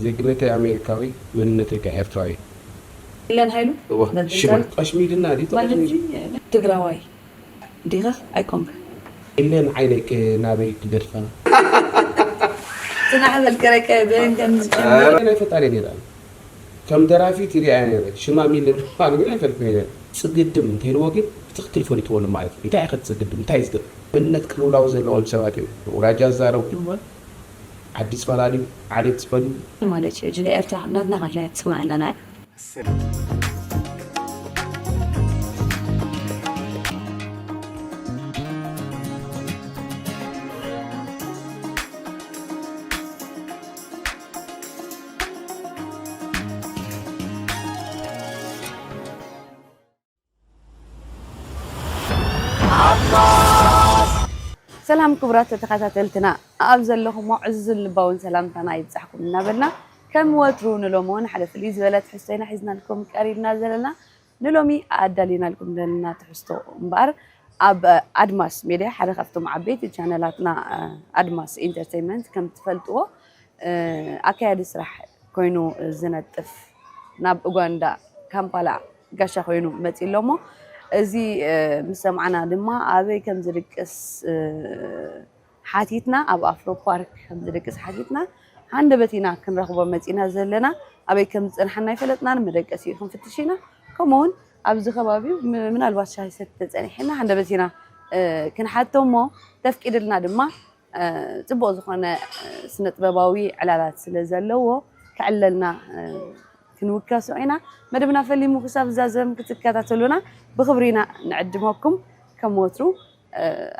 ዜግነተይ ኣሜሪካዊ፣ መንነተይ ከኣ ኤርትራዊ። ኢለን ሃይሉ? እወ፣ ነዚ ሽመል ቃል ቀሽሚልና ድዩ? ማለት ተቐሽሚሉ? ትግራዋይ ዲኻ ኣይኮንካ? ኢለን ዓይነይ ከ ናበይ ክገድፋ? ጽናሕ በል ከረከ ብእን ከም ዝጀምር። ኧረ ናይ ፈጣሪ ኔራ። ከም ደራፊት ይሪኣ ነይረ። ሽማ ሚለን ምዃኑ ግን ኣይፈልጥን ነይረ። ጽግድም እንተይልዎ ግን ብትኽክል ፈሊጥዎ ኣሎ ማለት እዩ። እንታይ ኢኸ ትጽግድም? እንታይ እዩ ዝገርም? መንነት ቅልውላው ዘለዎም ሰባት እዮም። ውራጃ ዝዛረቡ፣ ዓዲ ዝፈላልዩ፣ ዓሌት ዝፈልዩ። ማለት እዩ። እዚ ኤርትራ ናትና ካልእ ትስማዕ ኣለና። ሰላም ክቡራት ተኸታተልትና፣ ኣብ ዘለኹሞ ዕዙዝን ልባውን ሰላምታና ይብጻሕኩም እናበልና፣ ከም ወትሩ ንሎሚ እውን ሓደ ፍልይ ዝበለ ትሕዝቶ ኢና ሒዝናልኩም ቀሪብና ዘለና። ንሎሚ ኣዳሊናልኩም ዘለና ትሕዝቶ እምበኣር፣ ኣብ ኣድማስ ሜድያ ሓደ ካብቶም ዓበይቲ ቻነላትና፣ ኣድማስ ኢንተርቴይንመንት፣ ከም ትፈልጥዎ፣ ኣካያዲ ስራሕ ኮይኑ ዝነጥፍ፣ ናብ ኡጋንዳ ካምፓላ ጋሻ ኮይኑ መጺኡ ኣሎ እሞ፣ እዚ ምስ ሰማዕና ድማ ኣበይ ከም ዝድቅስ ሓቲትና፣ ኣብ ኣፍሮ ፓርክ ከም ዝድቅስ ሓቲትና፣ ሃንደበት ኢና ክንረኽቦ መጺና ዘለና። ኣበይ ከም ዝጸንሓና ኣይፈለጥናን፣ መደቀሲኡ ክንፍትሽ ኢና። ከምኡውን ኣብዚ ከባቢ ም-፣ ምናልባት ሻሂ ሰቲ ተጸኒሕና፣ ሃንደበት ኢና ክንሓቶ እሞ፣ ተፍቂድልና ድማ ጽቡቕ ዝኾነ ስነ ጥበባዊ ዕላላት ስለ ዘለዎ፣ ክዕለልና ክንውከሶ ኢና። መደብና ፈሊሙ ክሳብ ዝዛዘም ክትከታተሉና ብኽብሪ ኢና ንዕድመኩም። ከም ወትሩ፣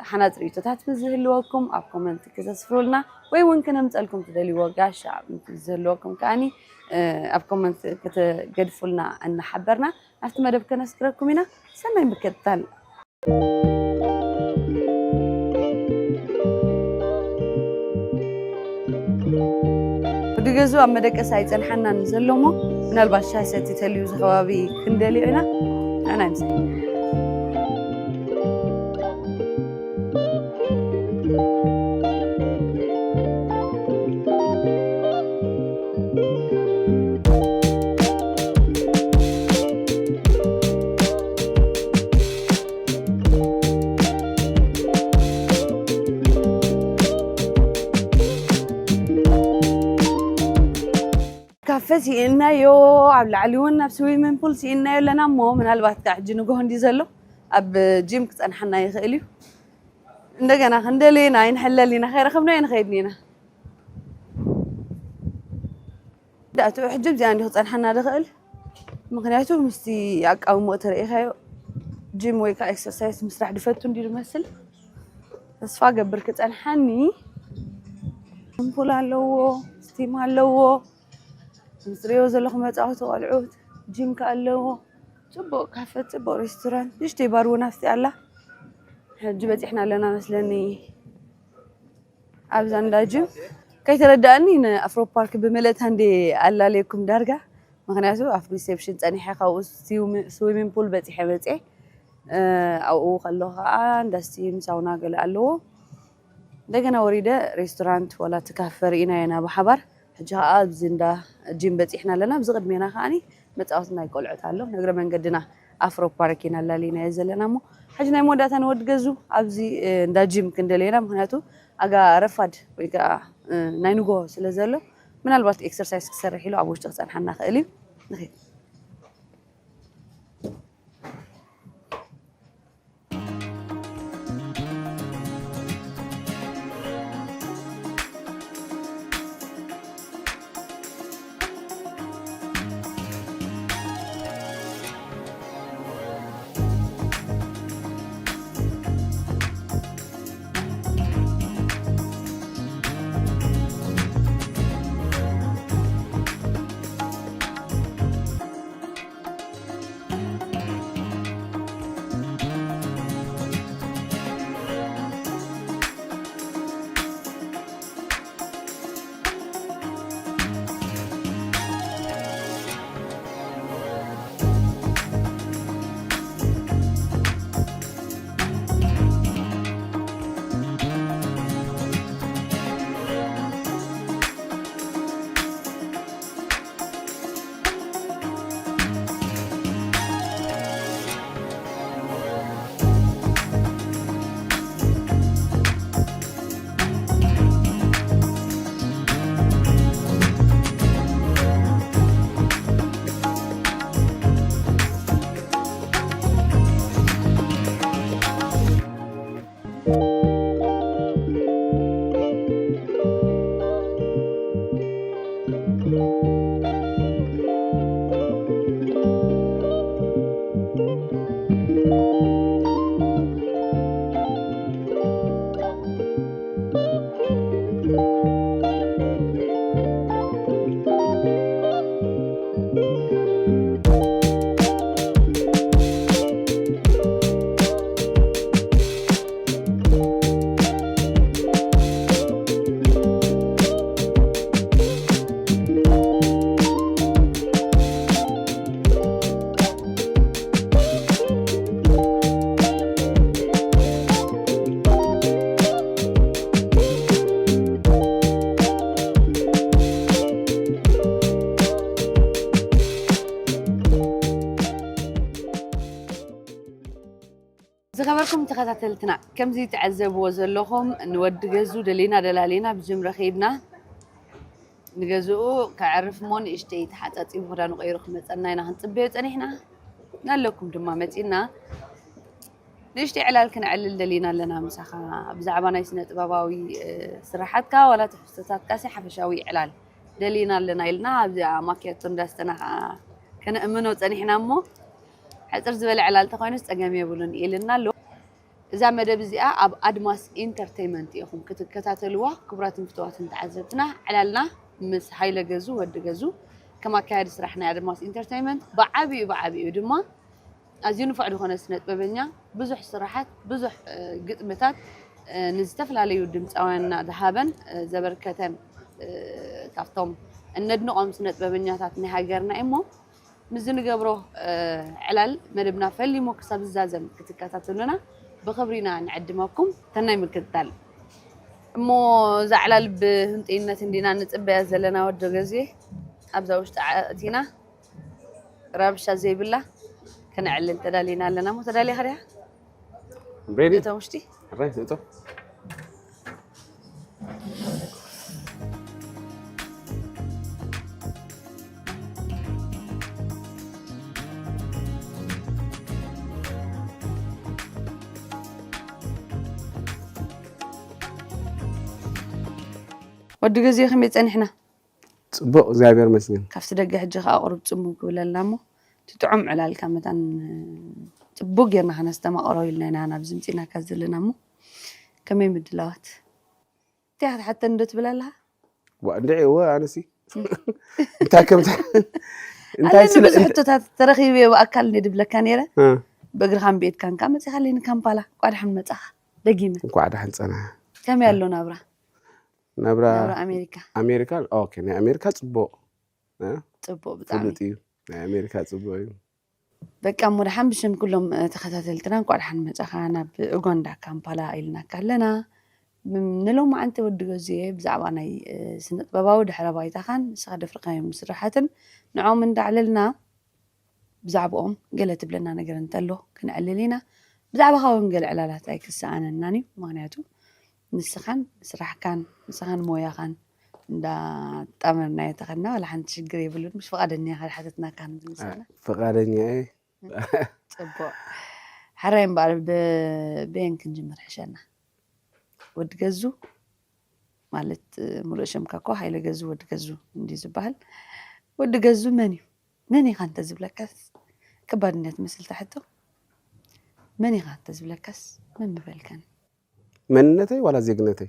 ሓናጽ ርእይቶታት ምስ ዝህልወኩም ኣብ ኮመንት ክተስፍሩልና፣ ወይ እውን ክነምጸልኩም ትደልይዎ ጋሻ ምስ ዝህልወኩም ከኣኒ፣ ኣብ ኮመንት ክትገድፉልና እናሓበርና፣ ኣብቲ መደብ ከነስግረኩም ኢና። ሰናይ ምክትታል። ወዲ ገዙ ኣብ መደቀሲ ኣይጸንሓናን ዘሎ እሞ፣ ምናልባት ሻሂ ሰቲ ተልዩ እዚ ከባቢ ክንደልዮ ኢና። ንዕና ይምሰል። ካፈ ስኢንናዮ፣ ኣብ ላዕሊ እውን ናብ ስዊሚንግ ፑል ስኢንናዮ ኣለና እሞ፣ ምናልባት ከዓ ሕጂ ንግሆ እንዲ ዘሎ ኣብ ጂም ክጸንሓና ይኽእል እዩ። እንደገና ክንደሊ ኢና፣ ኣይንሕለል ኢና፣ ከይረኸብናዮ ንኸይድ ኢና። ዳእቱ ሕጂ እዚኣ እንዲ ክጸንሓና ዝኽእል፣ ምኽንያቱ ምስቲ ኣቃውሞኡ ተረኢኻዮ፣ ጂም ወይ ከዓ ኤክሰርሳይስ ምስራሕ ድፈቱ እንዲ ዝመስል። ተስፋ ገብር ክጸንሓኒ። ስዊሚንግ ፑል ኣለዎ፣ ስቲም ኣለዎ፣ ምስ ትሪእዎ ዘለኹም መጻወቲ ቆልዑት፣ ጂም ከኣ ኣለዎ። ጽቡቕ ካፈ፣ ጽቡቕ ሬስቶራንት፣ ንእሽተይ ባር እውን ኣብቲ ኣላ። ሕጂ በጺሕና ኣለና መስለኒ። ኣብዛ እንዳ ጂም ከይተረድኣኒ ንኣፍሮ ፓርክ ብምልእታ እንዴ ኣላለየኩም ዳርጋ። ምኽንያቱ ኣብ ሪሴፕሽን ጸኒሐ፣ ካብኡ ስዊሚ-፣ ስዊሚንግ ፑል በጺሐ መጽየ። እ፣ ኣብኡ ከለኹ ከኣ እንዳ ስቲም፣ ሳውና ገለ ኣለዎ። እንደገና ወሪደ ሬስቶራንት ዋላ እቲ ካፈ ርኢናዮ ኢና ብሓባር። ሕጂ ከኣ ኣብዚ እንዳ ጂም በጺሕና ኣለና። ኣብዚ ቅድሜና ከኣኒ መጻወቲ ናይ ቆልዑት ኣሎ። ንእግረ መንገድና ኣፍሮ ፓርክ ኢና ኣላሊናዮ ዘለና እሞ፣ ሕጂ ናይ መወዳእታ ንወዲ ገዙ ኣብዚ፣ እ፣ እንዳ ጂም ክንደልየና፣ ምኽንያቱ ኣጋ ረፋድ ወይ ከኣ፣ እ፣ ናይ ንግሆ ስለ ዘሎ፣ ምናልባት ኤክሰርሳይስ ክሰርሕ ኢሉ ኣብ ውሽጢ ክጸንሓና ክእል እዩ። ንኺድ። ዝኸበርኩም ተኸታተልትና፣ ከምዚ ትዕዘብዎ ዘለኹም ንወዲ ገዙ ደሊና ደላሊና ብጅምረ ከይድና፣ ንገዝኡ ከዕርፍ እሞ ንእሽተይ ተሓጻጺቡ ክዳኑ ቀይሩ ክመጸና ኢና ክንጽበዮ ጸኒሕና። ናለኩም ድማ መጺና ንእሽተይ ዕላል ክነዕልል ደሊና ኣለና ምሳኻ። ብዛዕባ ናይ ስነ ጥበባዊ፣ እ፣ ስራሓትካ ዋላ ትሕዝቶታትካሲ ሓፈሻዊ ዕላል ደሊና ኣለና ኢልና ኣብዚኣ ማኪያቶ እንዳስተና ከኣ ከነእምኖ ጸኒሕና እሞ፣ ሕጽር ዝበለ ዕላል ተኾይኑስ ጸገም የብሉን ኢልና ኣሎ። እዛ መደብ እዚኣ ኣብ ኣድማስ ኢንተርተይመንት ኢኹም ክትከታተልዋ። ክቡራትን ፍቱዋትን ተዓዘብትና፣ ዕላልና ምስ ሃይለ ገዙ፣ ወዲ ገዙ፣ ከም ኣካያዲ ስራሕ ናይ ኣድማስ ኢንተርተይመንት፣ ብዓቢኡ፣ ብዓቢኡ ድማ ኣዝዩ ንፉዕ ዝኾነ ስነ ጥበበኛ፣ ብዙሕ ስራሓት፣ ብዙሕ፣ እ፣ ግጥምታት፣ እ፣ ንዝተፈላለዩ ድምፃውያንና ዝሃበን፣ እ፣ ዘበርከተን፣ እ፣ ካብቶም እነድንቖም ስነ ጥበበኛታት ናይ ሃገርና እሞ፣ ምስዚ ንገብሮ፣ እ፣ ዕላል መደብና ፈሊሙ ክሳብ ዝዛዘም ክትከታተሉና ብኽብሪ ኢና ንዕድመኩም። ተናይ ምክትታል እሞ፣ እዛ ዕላል ብህንጥይነት እንዲና ንጽበያ ዘለና ወዲ ገዜ ኣብዛ ውሽጢ ኣእቲና ረብሻ ዘይብላ ከነዕልል ተዳሊና ኣለና። እሞ ተዳሊኻ ዲኻ? I'm ready. እቶም ውሽጢ Right, እቶ። ወዲ ገዜ ከመይ ጸኒሕና? ጽቡቕ፣ እግዚኣብሔር ይመስገን። ካብቲ ደገ ሕጂ ከኣ ቁሩብ ጽምው ክብለልና እሞ፣ እቲ ጥዑም ዕላልካ መታን ጽቡቅ ጌርና ከነስተማቕሮ ኢልና ኢና ናብዚ ምጺእናካ ዘለና እሞ፣ ከመይ ምድላዋት? እንታይ ክትሓተኒ ዶ ትብል ኣለኻ? ዋ፣ እንድዒ፣ እወ፣ ኣነሲ። እንታይ ከም ተ-፣ እንታይ ኣለኒ ስለ-፣ ብዙሕ ሕቶታት ተረኺበ ብኣካል እንደ ድብለካ ነይረ። እ፣ ብእግርኻን ብኤድካን ከኣ መጺኻለይ ንካምፓላ። እንቋዕ ደሓን መጻኻ። ደጊመ። እንኳዕ ደሓን ጸና። ከመይ ኣሎ ናብራ? ናብራ ናብራ ኣሜሪካ። ኣሜሪካ፣ ኦኬ፣ ናይ ኣሜሪካ ጽቡቕ። እ፣ ጽቡቅ ብጣዕሚ። ፍሉጥ እዩ። ናይ ኣሜሪካ ጽቡቕ እዩ። በቃ እሞ ደሓን ብሽም ኩሎም፣ እ፣ ተኸታተልትና እንኳዕ ደሓን መጻኻ ናብ ኡጋንዳ ካምፓላ ኢልናካ ኣለና። ም-፣ ንሎማዓንቲ ወዲ ገዝየ ብዛዕባ ናይ፣ እ፣ ስነ ጥበባዊ ድሕረ ባይታኻን ንስኻ ደፍርካዮም ስራሓትን ንዕኦም እንዳዕለልና ብዛዕባኦም ገለ ትብለና ነገር እንተሎ ክንዕልል ኢና። ብዛዕባኻ እውን ገለ ዕላላት ኣይክሰኣነናን እዩ። ምኽንያቱ ንስኻን ስራሕካን ንስኻን ሞያኻን እንዳጣመርናዮ ተኸድና ዋላ ሓንቲ ሽግር የብሉን። ምሽ ፍቓደኛ ኢኻ ድሓተትናካ ንዝምሰልና። ፍቓደኛ እየ። ጽቡቕ። ሕራይ እምበኣር ብ-፣ በየን ክንጅምር ሕሸና? ወዲ ገዙ ማለት፣ እ፣ ሙሉእ ሽምካ እኮ ሃይለ ገዙ ወዲ ገዙ እንድዩ ዝበሃል። ወዲ ገዙ መን እዩ? መን ኢኻ እንተ ዝብለካስ? ከባድ እንድያ ትመስል እታ ሕቶ። መን ኢኻ እንተ ዝብለካስ መን ምበልካኒ? መንነተይ ዋላ ዜግነተይ?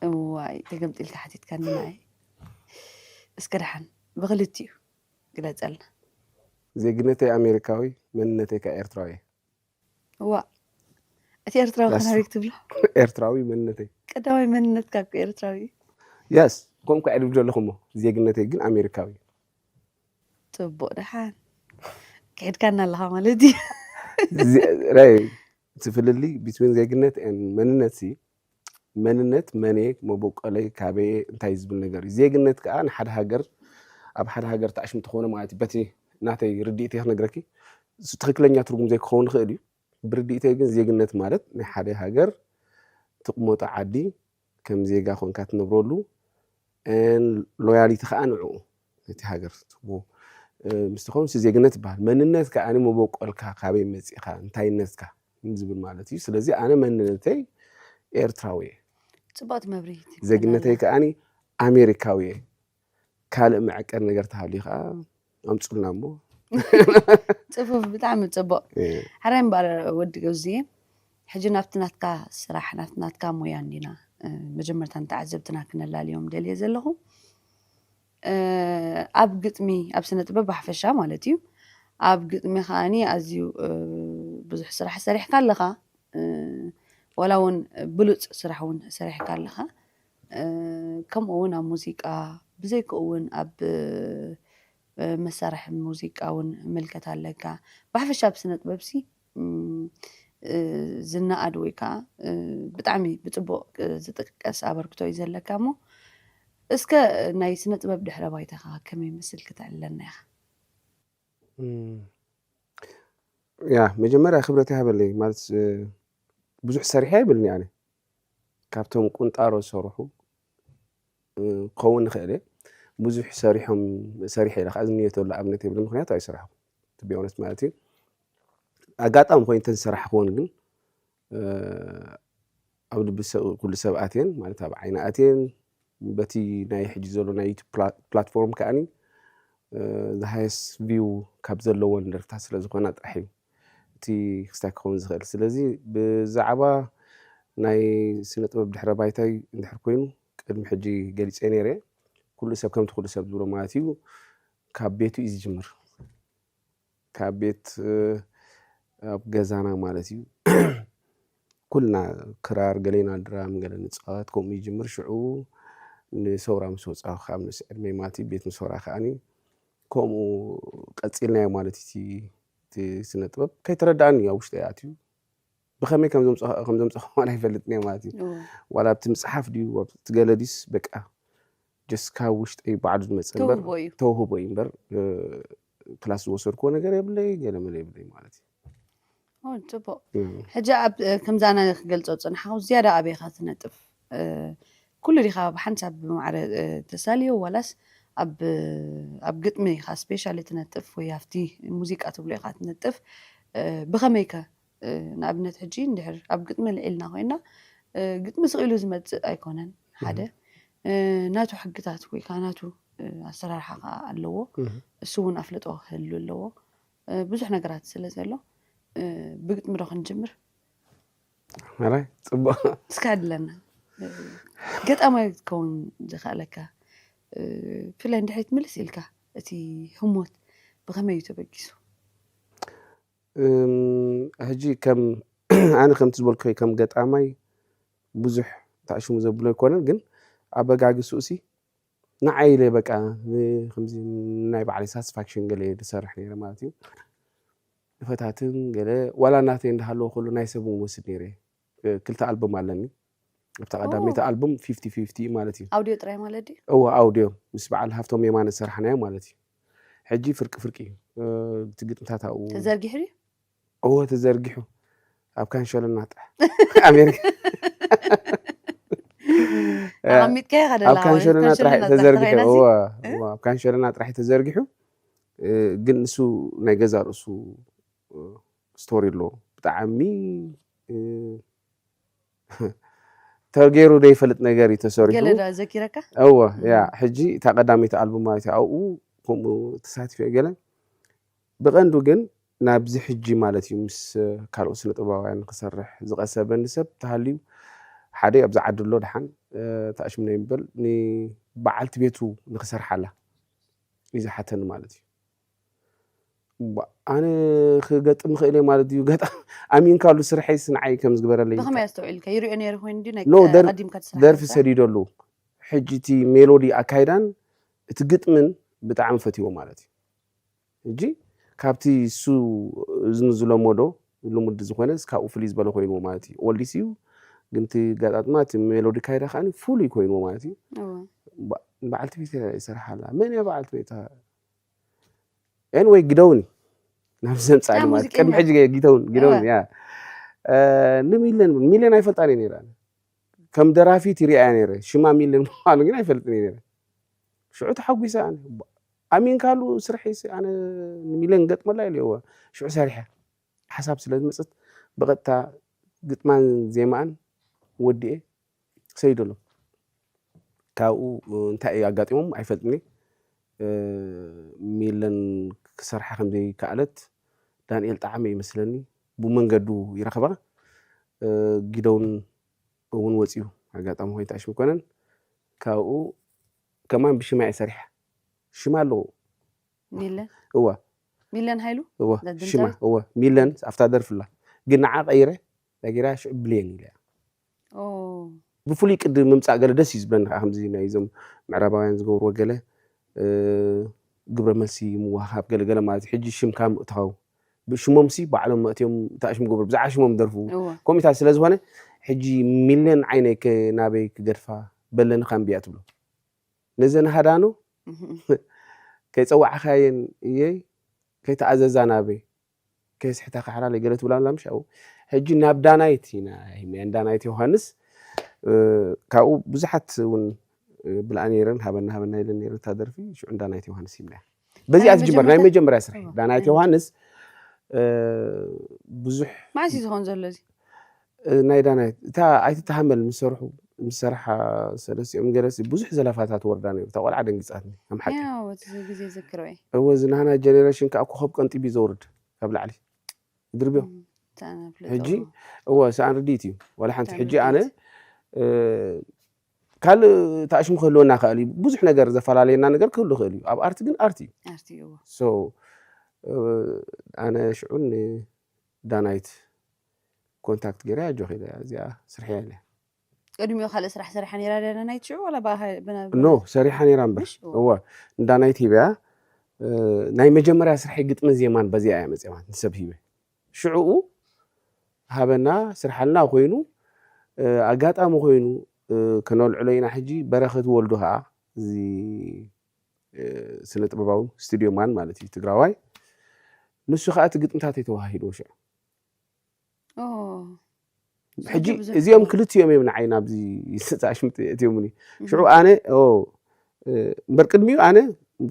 እዋይ፣ ተገምጢልካ ሓቲትካኒ ንዓይ። እስከ ደሓን ብኽልቲኡ ግለጸልና። ዜግነተይ ኣሜሪካዊ፣ መንነተይ ከኣ ኤርትራዊ እየ። እዋ፣ እቲ ኤርትራዊ ላስ-፣ ከናበይ ክትብሎ? ኤርትራዊ መንነተይ። ቀዳማይ መንነትካ እኮ ኤርትራዊ እዩ። የስ፣ ከምኡ እኳ እየ ድብል ዘለኹ እሞ፣ ዜግነተይ ግን ኣሜሪካዊ እዩ። ጽቡቕ፣ ደሓን ክሒድካና ኣለኻ ማለት እዩ። ዜ-፣ ራይ፣ እቲ ፍልልይ ቢትዊን ዜግነት ኤን መንነት ሲ፣ መንነት መን እየ፣ መበቆለይ ካበየ፣ እንታይ ዝብል ነገር እዩ። ዜግነት ከኣ ንሓደ ሃገር፣ ኣብ ሓደ ሃገር ተኣሽሙ ተኾነ ማለት እዩ። በቲ ናተይ ርድኢት እየ ክነግረኪ፣ እሱ ትኽክለኛ ትርጉም ዘይክኸውን ይኽእል እዩ። ብርድኢተይ ግን ዜግነት ማለት ናይ ሓደ ሃገር ትቕመጦ ዓዲ ከም ዜጋ ኮንካ ትነብረሉ፣ ን ሎያሊቲ ከዓ ንዕኡ ነቲ ሃገር ትህቦ፣ እ፣ ምስ ትኸውን፣ እሱ ዜግነት ይበሃል። መንነት ከዓ መበቆልካ፣ ካበይ መፂእኻ፣ እንታይነትካ ዝብል ማለት እዩ። ስለዚ ኣነ መንነተይ ኤርትራዊ እየ። ጽቡቕቲ መብርሂት። ዜግነተይ ከዓ ኣሜሪካዊ እየ። ካልእ መዐቀኒ ነገር ተሃልዩ ከዓ ኣምፁልና እሞ። ጽፉፍ፣ ብጣዕሚ ጽቡቕ። እ፣ ሕራይ እምበኣር ወዲ ገዙየ፣ ሕጂ ናብቲ ናትካ ስራሕ፣ ናብቲ ናትካ ሞያ እንዲና፣ እ፣ መጀመርታ ንተዓዘብትና ክነላልዮም ደልየ ዘለኹ። እ፣ ኣብ ግጥሚ፣ ኣብ ስነ ጥበብ ብሓፈሻ ማለት እዩ። ኣብ ግጥሚ ከዓኒ ኣዝዩ፣ እ፣ ብዙሕ ስራሕ ሰሪሕካ ኣለኻ። እ፣ ዋላ እውን ብሉጽ ስራሕ እውን ሰሪሕካ ኣለኻ። እ፣ ከምኡ እውን ኣብ ሙዚቃ፣ ብዘይክኡ እውን ኣብ፣ እ፣ መሳርሒ ሙዚቃ እውን ምልከት ኣለካ። ብሓፈሻ ኣብ ስነ ጥበብሲ፣ እም፣ እ፣ ዝነኣድ ወይ ከዓ፣ እ፣ ብጣዕሚ ብጽቡቕ፣ እ፣ ዝጥቀስ ኣበርክቶ እዩ ዘለካ እሞ፣ እስከ ናይ ስነ ጥበብ ድሕረ ባይታኻ ከመይ ይመስል ክተዕልለና ኢኻ? እም፣ ያ መጀመርያ ክብረት ይሃበለይ ማለት እ፣ ብዙሕ ሰሪሐ ኣይብልን ኣነ ካብቶም ቁንጣሮ ዝሰርሑ እ፣ ክኸውን ንኽእል እየ ብዙሕ ሰሪሖም ሰሪሐ ኢለ ከዓ ዝንየተሉ ኣብነት የብለ ምክንያቱ ኣይሰራሕኩ ትቢዮነት ማለት እዩ ኣጋጣሚ ኮይኑ እንተዝሰራሕክዎን ግን እ፣ ኣብ ልቢ ሰብ- ኩሉ ሰብ ኣትየን ማለት ኣብ ዓይኒ ኣትየን በቲ ናይ ሕጂ ዘሎ ናይ ዩቱብ ፕላ- ፕላትፎርም ከዓኒ ዝሃይስ ቪው ካብ ዘለዎን ደርፍታት ስለ ዝኾና ጥራሕ እዩ እቲ ክስታይ ክኸውን ዝኽእል ስለዚ ብዛዕባ ናይ ስነ ጥበብ ድሕረ ባይታይ እንድሕር ኮይኑ ቅድሚ ሕጂ ገሊፀ ነይረ ኩሉ ሰብ ከምቲ ኩሉ ሰብ ዝብሎ ማለት እዩ ካብ ቤቱ እዩ ዝጅምር ካብ ቤት ኣብ ገዛና ማለት እዩ ኩልና ክራር ገሌና ድራም ገለ ንፃወት ከምኡ ይጅምር ሽዑ ንሰውራ ምስ ወፃ ካብ ንስ ዕድመይ ማለት እዩ ቤት ንሰውራ ከዓኒ ከምኡ ቀፂልናዮ ማለት እቲ እቲ ስነ ጥበብ ከይተረዳእኒ ኣብ ውሽጢ ኣትዩ ብኸመይ ከም ዘምፅኹ ማለት ኣይፈልጥን እየ ማለት እዩ ዋላ ኣብቲ ምፅሓፍ ድዩ ኣብቲ ገለ ድዩስ በቃ ጀስካ ውሽጠይ ባዕሉ ዝመፅእ እምበር ተውህቦ እዩ እምበር ክላስ ዝወሰድክዎ ነገር የብለይ ገለ መለ የብለይ ማለት እዩ ጽቡቅ ሕጂ ኣብ ከምዛ ኣነ ክገልጾ ዝፅናሓኹ ዝያዳ ኣበይ ኢኻ ትነጥፍ ኩሉ ዲኻ ብሓንሳብ ብማዕረ ተሳልዮ ዋላስ ኣብ ኣብ ግጥሚ ኢኻ ስፔሻሊ ትነጥፍ ወይ ኣብቲ ሙዚቃ ትብሎ ኢኻ ትነጥፍ ብኸመይከ ንኣብነት ሕጂ እንድሕር ኣብ ግጥሚ ልዒልና ኮይና ግጥሚ ስቕ ኢሉ ዝመፅእ ኣይኮነን ሓደ ናቱ ሕግታት ወይ ከዓ ናቱ ኣሰራርሓ ከዓ ኣለዎ እሱ እውን ኣፍልጦ ክህሉ ኣለዎ ብዙሕ ነገራት ስለ ዘሎ ብግጥሚ ዶ ክንጅምር ራይ ፅቡቅ እስካ ኣለና ገጣማይ ክትከውን ዝኽእለካ ብፍላይ እንድሕሪት ምልስ ኢልካ እቲ ህሞት ብኸመይ እዩ ተበጊሱ ሕጂ ከም ኣነ ከምቲ ዝበልኩ ከም ገጣማይ ብዙሕ ተኣሽሙ ዘብሎ ኣይኮነን ግን ኣበጋግስኡ ሲ ንዓይ ኢለ በቃ ከምዚ ናይ ባዕለይ ሳትስፋክሽን ገለ ዝሰርሕ ነይረ ማለት እዩ ንፈታትን ገለ ዋላ ናተይ እንዳሃለዎ ከሎ ናይ ሰብ እውን ወስድ ነይረ ክልተ ኣልበም ኣለኒ ኣብታ ቀዳመይቲ ኣልበም ፊፍቲ ፊፍቲ ማለት እዩ ኣውዲዮ ጥራይ ማለት ድዩ እዎ ኣውዲዮ ምስ በዓል ሃፍቶም የማነ ዝሰራሕናዮ ማለት እዩ ሕጂ ፍርቂ ፍርቂ እዩ እቲ ግጥምታት ኣብኡ ተዘርጊሑ ድዩ እዎ ተዘርጊሑ ኣብ ካንሸሎና ጥራሕ ኣሜሪካ ኣቐሚጥካዮ ከደላ ኣብ ካንሸሎና ጥራሕ ተዘርጊሑ እዎ ኣብ ካንሸሎና ጥራሕ ተዘርጊሑ ግን ንሱ ናይ ገዛ ርእሱ ስቶሪ ኣለዎ ብጣዕሚ ተገይሩ ዘይፈልጥ ነገር እዩ ተሰሪሑ ገለ ዶ ዘኪረካ? እወ ያ ሕጂ እታ ቀዳመይቲ ኣልቡም ማለት እዩ ኣብኡ ከምኡ ተሳቲፈ ገለ ብቐንዱ ግን ናብዚ ሕጂ ማለት እዩ ምስ ካልኦት ስነ ጥበባውያን ንክሰርሕ ዝቐሰበኒ ሰብ ተሃልዩ ሓደ ኣብዚ ዓዲ ኣሎ ድሓን ተኣሽምና ይበል ንበዓልቲ ቤቱ ንክሰርሓላ እዩ ዝሓተኒ ማለት እዩ ኣነ ክገጥም ክእል ማለት እዩ ገጣ ኣሚንካሉ ስርሐይስ ንዓይ ከም ዝግበረለይ ብኸመይ ኣስተውዒልካ ይሪኦ ነይሩ ኮይኑ ድዩ ናይ ኖ ደር- ቀዲምካ ደርፊ ትስራሕ ሰዲደሉ ሕጂ እቲ ሜሎዲ ኣካይዳን እቲ ግጥምን ብጣዕሚ ፈትዎ ማለት እዩ ሕጂ ካብቲ እሱ እዝኒ ዝለመዶ ልሙድ ዝኾነ ካብኡ ፍልይ ዝበለ ኮይንዎ ማለት እዩ ኦልዲስ እዩ ግን እቲ ጋጣጥማ እቲ ሜሎዲ ካይዳ ከዓ ፍሉይ ኮይንዎ ማለት እዩ በዓልቲ ቤት ይሰርሓላ መን እያ በዓልቲ ቤታ ኤንወይ ግደውኒ ናብ ዘምፃኒ ማለት ቅድሚ ሕጂ ግደውን ግደውን ያ ንሚለን ሚለን ኣይፈልጣን እየ ነይራ ከም ደራፊት ይሪኣያ ነይረ ሽማ ሚለን ምኳኑ ግን ኣይፈልጥን እየ ነይረ ሽዑ ተሓጒሰ ኣነ ኣሚንካሉ ስርሐይ ኣነ ንሚለን ገጥመላ ኢለ ሽዑ ሰሪሐ ሓሳብ ስለ ዝመፅት ብቐጥታ ግጥማን ዜማኣን ወዲኤ ሰይደሎም ካብኡ እንታይ እዩ ኣጋጢሞም ኣይፈልጥኒ ሚለን ክሰርሓ ከም ዘይከኣለት ዳንኤል ጣዕመ ይመስለኒ ብመንገዱ ይረኽባ ጊደውን እውን ወፂኡ ኣጋጣሚ ኮይኑ ተኣሽሙ ኮነን ካብኡ ከማን ብሽማ እየ ሰሪሐ ሽማ ኣለዎ ሚለን እዋ ሚለን ሃይሉ እዋ ሽማ እዋ ሚለን ኣብታ ደርፍላ ግን ንዓ ቀይረ ዳጊራ ሽዑ ብሌን ኢለ ብፍሉይ ቅዲ ምምፃእ ገለ ደስ እዩ ዝብለኒ ከዓ ከምዚ ናይ እዞም ምዕራባውያን ዝገብርዎ ገለ ግብረ መልሲ ምዋሃብ ገለገለ ማለት ሕጂ ሽምካ ምእታው ብሽሞም ሲ ባዕሎም መእትዮም ተኣሽም ገብሩ ብዛዕባ ሽሞም ደርፉ ኮሚታት ስለ ዝኾነ ሕጂ ሚልዮን ዓይነይ ናበይ ክገድፋ በለኒ ካምብያ ትብሎ ነዘን ሃዳኖ ከይፀዋዕኻየን እየይ ከይተኣዘዛ ናበይ ከየስሕታ ካሕራለይ ገለ ትብላ ኣላ ምሽ ኣብኡ። ሕጂ ናብ ዳናይት ኢና ሂምናያ፣ ዳናይት ዮሃንስ። እ፣ ካብኡ ብዙሓት እውን፣ እ፣ ብልኣ ነይረን፣ ሃበና ሃበና ኢለን ነይረን እታ ደርፊ። ሽዑ ዳናይት ዮሃንስ ሂምናያ። በዚኣ ናይ ትጅመር ናይ መጀመርታ መጀመርያ ስራሕ። ዳናይት ዮሃንስ፣ እ፣ ብዙሕ መዓስ እዩ ዝኸውን ዘሎ እዚ? እ፣ ናይ ዳናይት እታ ኣይትተሃመል ምስ ሰርሑ፣ ምስ ሰርሓ ሰለስቲኦም ገለሲ ብዙሕ ዘለፋታት ወርዳ ነይሩ። እታ ቆልዓ ደንጊጻትኒ፣ ከም ሓቂ። ያው፣ እቲ ግዜ ዝክሮ እየ። እወ፣ እዚ ናህና ጀነሬሽን ከኣ ኮኸብ ቀንጢብ እዩ ዘውርድ ካብ ላዕሊ። ይድርብዮ። እም፣ እታ ነፍልጦ። ሕጂ፣ እወ፣ ሰኣን ርድኢት እዩ። ዋላ ሓንቲ እታ ሕጂ ኣነ፣ ርድኢት። እ፣ ካልእ ተኣሽሙ ክህልወና ይኽእል እዩ። ብዙሕ ነገር ዘፈላለየና ነገር ክህሉ ይኽእል እዩ። ኣብ ኣርቲ ግን ኣርቲ እዩ። ኣርቲ እዩ፣ እወ። So፣ እ፣ ኣነ ሽዑ ንዳናይት ኮንታክት ገይረ ኣጆኺ ኢለ እዚኣ ስርሕያ ኢለ። ቅድሚኡ ካልእ ስራሕ ሰሪሓ ነይራ ዳናይት ሽዑ ዋላ ብኣ-፣ ብና-፣ ኖ፣ ሰሪሓ ነይራ እምበር። ምሽ? እወ። እወ፣ ንዳናይት ሂበያ፣ እ፣ ናይ መጀመርያ ስርሐይ ግጥምን ዜማን በዚኣ እያ መጺኣ ማለት ንሰብ ሂበ። ሽዑኡ ሃበና፣ ስርሓልና ኮይኑ፣ እ፣ ኣጋጣሚ ኮይኑ፣ እ፣ ከነልዕሎ ኢና ሕጂ። በረኸት ወልዱ ኸኣ፣ እዚ፣ እ፣ ስነ ጥበባዊ ስቱድዮ ማን ማለት እዩ፣ ትግራዋይ። ንሱ ኸኣ እቲ ግጥምታት እዩ ተዋሂድዎ ሽዑ። ኦ። ሕጂ ሕጂ ብዙሕ እዚኦም ተዋሂዱ። ክልቲኦም እዮም ንዓይ ናብዚ ኣሽምት እትዮምኒ። እህ። ሽዑ ኣነ፣ ኦ፣ እ፣ እምበር ቅድሚኡ ኣነ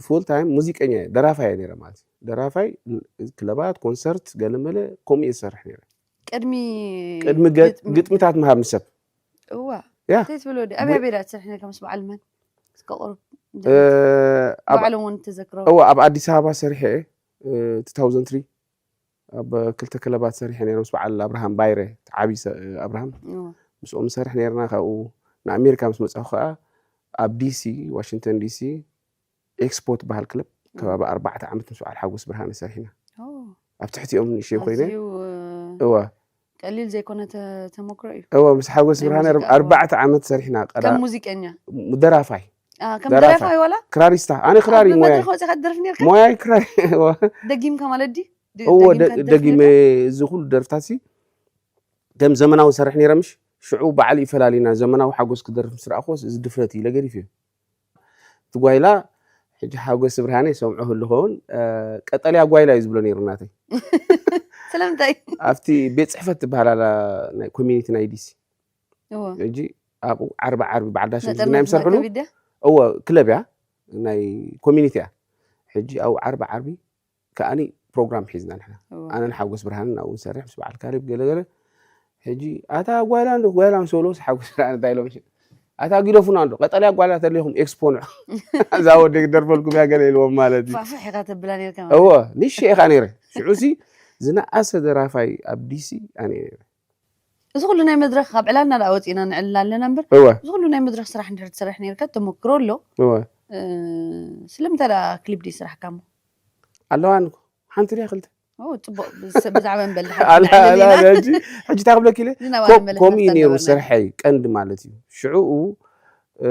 ፉል ታይም ሙዚቀኛ እየ፣ ደራፋይ እየ ነይረ ማለት እዩ። ደራፋይ፣ ክለባት፣ ኮንሰርት፣ ገለመለ፣ ከምኡ እየ ዝሰርሕ ነይረ። ቅድሚ ቅድሚ ገ-፣ ግጥሚ። ግጥምታት ምሃብ ንሰብ። እዋ። ያ። እንታይ ትብል ወዲ? ኣበይ፣ ወይ ኣበይ ዳ ትሰርሕ ነርካ ምስ በዓል መን? እስከ ቁሩብ እ፣ ኣብ፣ ባዕሎም እውን ተዘክሮ። እዋ፣ ኣብ ኣዲስ ኣበባ ሰሪሐ እየ፣ እ፣ two thousand three ኣብ ክልተ ክለባት ሰሪሐ ነይረ ምስ በዓል ኣብርሃም ባይረ፣ እቲ ዓብዪ ሰ-፣ ኣብርሃም። እዋ። ምስኦም ንሰርሕ ነይርና። ካብኡ ንኣሜሪካ ምስ መጻኹ ከኣ ኣብ ዲ ሲ፣ ዋሽንግተን ዲ ሲ፣ ኤክስፖ ትበሃል ክለብ፣ እዋ። ከባቢ ኣርባዕተ ዓመት ምስ በዓል ሓጎስ ብርሃነ ሰሪሕና። ኦ። ኣብ ትሕቲኦም ንእሽተይ ኮይነ። ኣዝዩ፣ እ፣ እዋ። ቀሊል ዘይኮነ ተ-፣ ተመክሮ እዩ። እዋ፣ ምስ ሓጎስ ናይ ብርሃነ ሙዚቃ፣ እዋ። ኣርባዕተ ዓመት ሰሪሕና። ቀዳ-፣ ከም ሙዚቀኛ? ደራፋይ። አ፣ ከም ደራፋይ። ደራፋይ ዋላ? ክራሪስታ። ኣነ ክራር ኣብ እዩ ሞያይ። መድረኽ ወጺኻ ትደርፍ ነርካ? ሞያይ ክራር፣ እዋ። ደጊምካ ማለት ድዩ? ደ-፣ እዎ፣ ደጊምካ ደ-፣ ትደርፍ ደጊመ ነርካ? እዚ ኩሉ ደርፍታት ሲ ከም ዘመናዊ ሰርሕ ነይረ ምሽ? ሽዑ ባዕሉ እዩ ፈላሊና፣ ዘመናዊ ሓጎስ ክደርፍ ምስ ረኣኹዎስ፣ እዚ ድፍረት እዩ ኢለ ገዲፈዮ። እቲ ጓይላ፣ ሕጂ ሓጎስ ብርሃነ ይሰምዖ ህሉ ኸውን፣ እ፣ ቀጠልያ ጓይላ እዩ ዝብሎ ነይሩ ናተይ። ስለምንታይ? ኣብቲ ቤት ጽሕፈት ትበሃል ኣላ፣ ናይ ኮሚኒቲ ናይ ዲ ሲ። እዎ። ሕጂ ኣብኡ ዓርቢ ዓርቢ በዓል ዳሽን ነጠርነፍ ናይ ምሰርሕሉ መእተዊት ድያ? እዎ፣ ክለብ እያ፣ ናይ ኮሚኒቲ እያ። ሕጂ ኣብኡ ዓርቢ ዓርቢ ከኣኒ ፕሮግራም ሒዝና ንሕና። እዎ። ኣነን ሓጎስ ብርሃንን ኣብኡ ንሰርሕ ምስ በዓል ካሌብ ገለ ገለ። ሕጂ ኣታ ጓይላ እንዶ ጓይላ ምስ በልዎ ሓጎስ ብርሃን እንታይ ኢሎም? ኣታ ጊደፉና እንዶ ቀጠልያ ጓይላ ተሊኹም ኤክስፖ ንዑ። እዛ ወዲ ክደርፈልኩም እያ ገለ ኢልዎም ማለት እዩ። ፋሕፋሕ ኢኻ ተብላ ነርካ ማለት እዎ፣ እዩ። ንእሽተይ ኢኻ ነይረ። ሽዑ ሲ ዝነኣሰ ደራፋይ ኣብ ዲ ሲ ኣነ እየ ነይረ። እዚ ኩሉ ናይ መድረኽ ካብ ዕላልና ደኣ ወጺእና ንዕልል ኣለና እምበር፣ እወ። እዚ ኩሉ ናይ መድረኽ ስራሕ እንድሕር ትሰርሕ ነርካ ተመክሮ ኣሎ። እወ። እ፣ ስለምንታይ ደኣ ክሊፕ ደይሰራሕካ እሞ? ኣለዋኒ እኮ። ሓንቲ ድያ ክልተ? ኦ፣ ጽቡቕ። ብስ-፣ ብዛዕባ እምበል ድሓር ኣላ፣ ክንዕልል ኣላ፣ ኢና። ሕጂ፣ ሕጂ እንታይ ክብለኪ ኢለ? እዚ ናብኣ ኮ-፣ ንመለስ ከምኡ እዩ መፍታ ነይሩ እናበልና። ስርሐይ ቀንዲ ማለት እዩ። ሽዑኡ፣ እ፣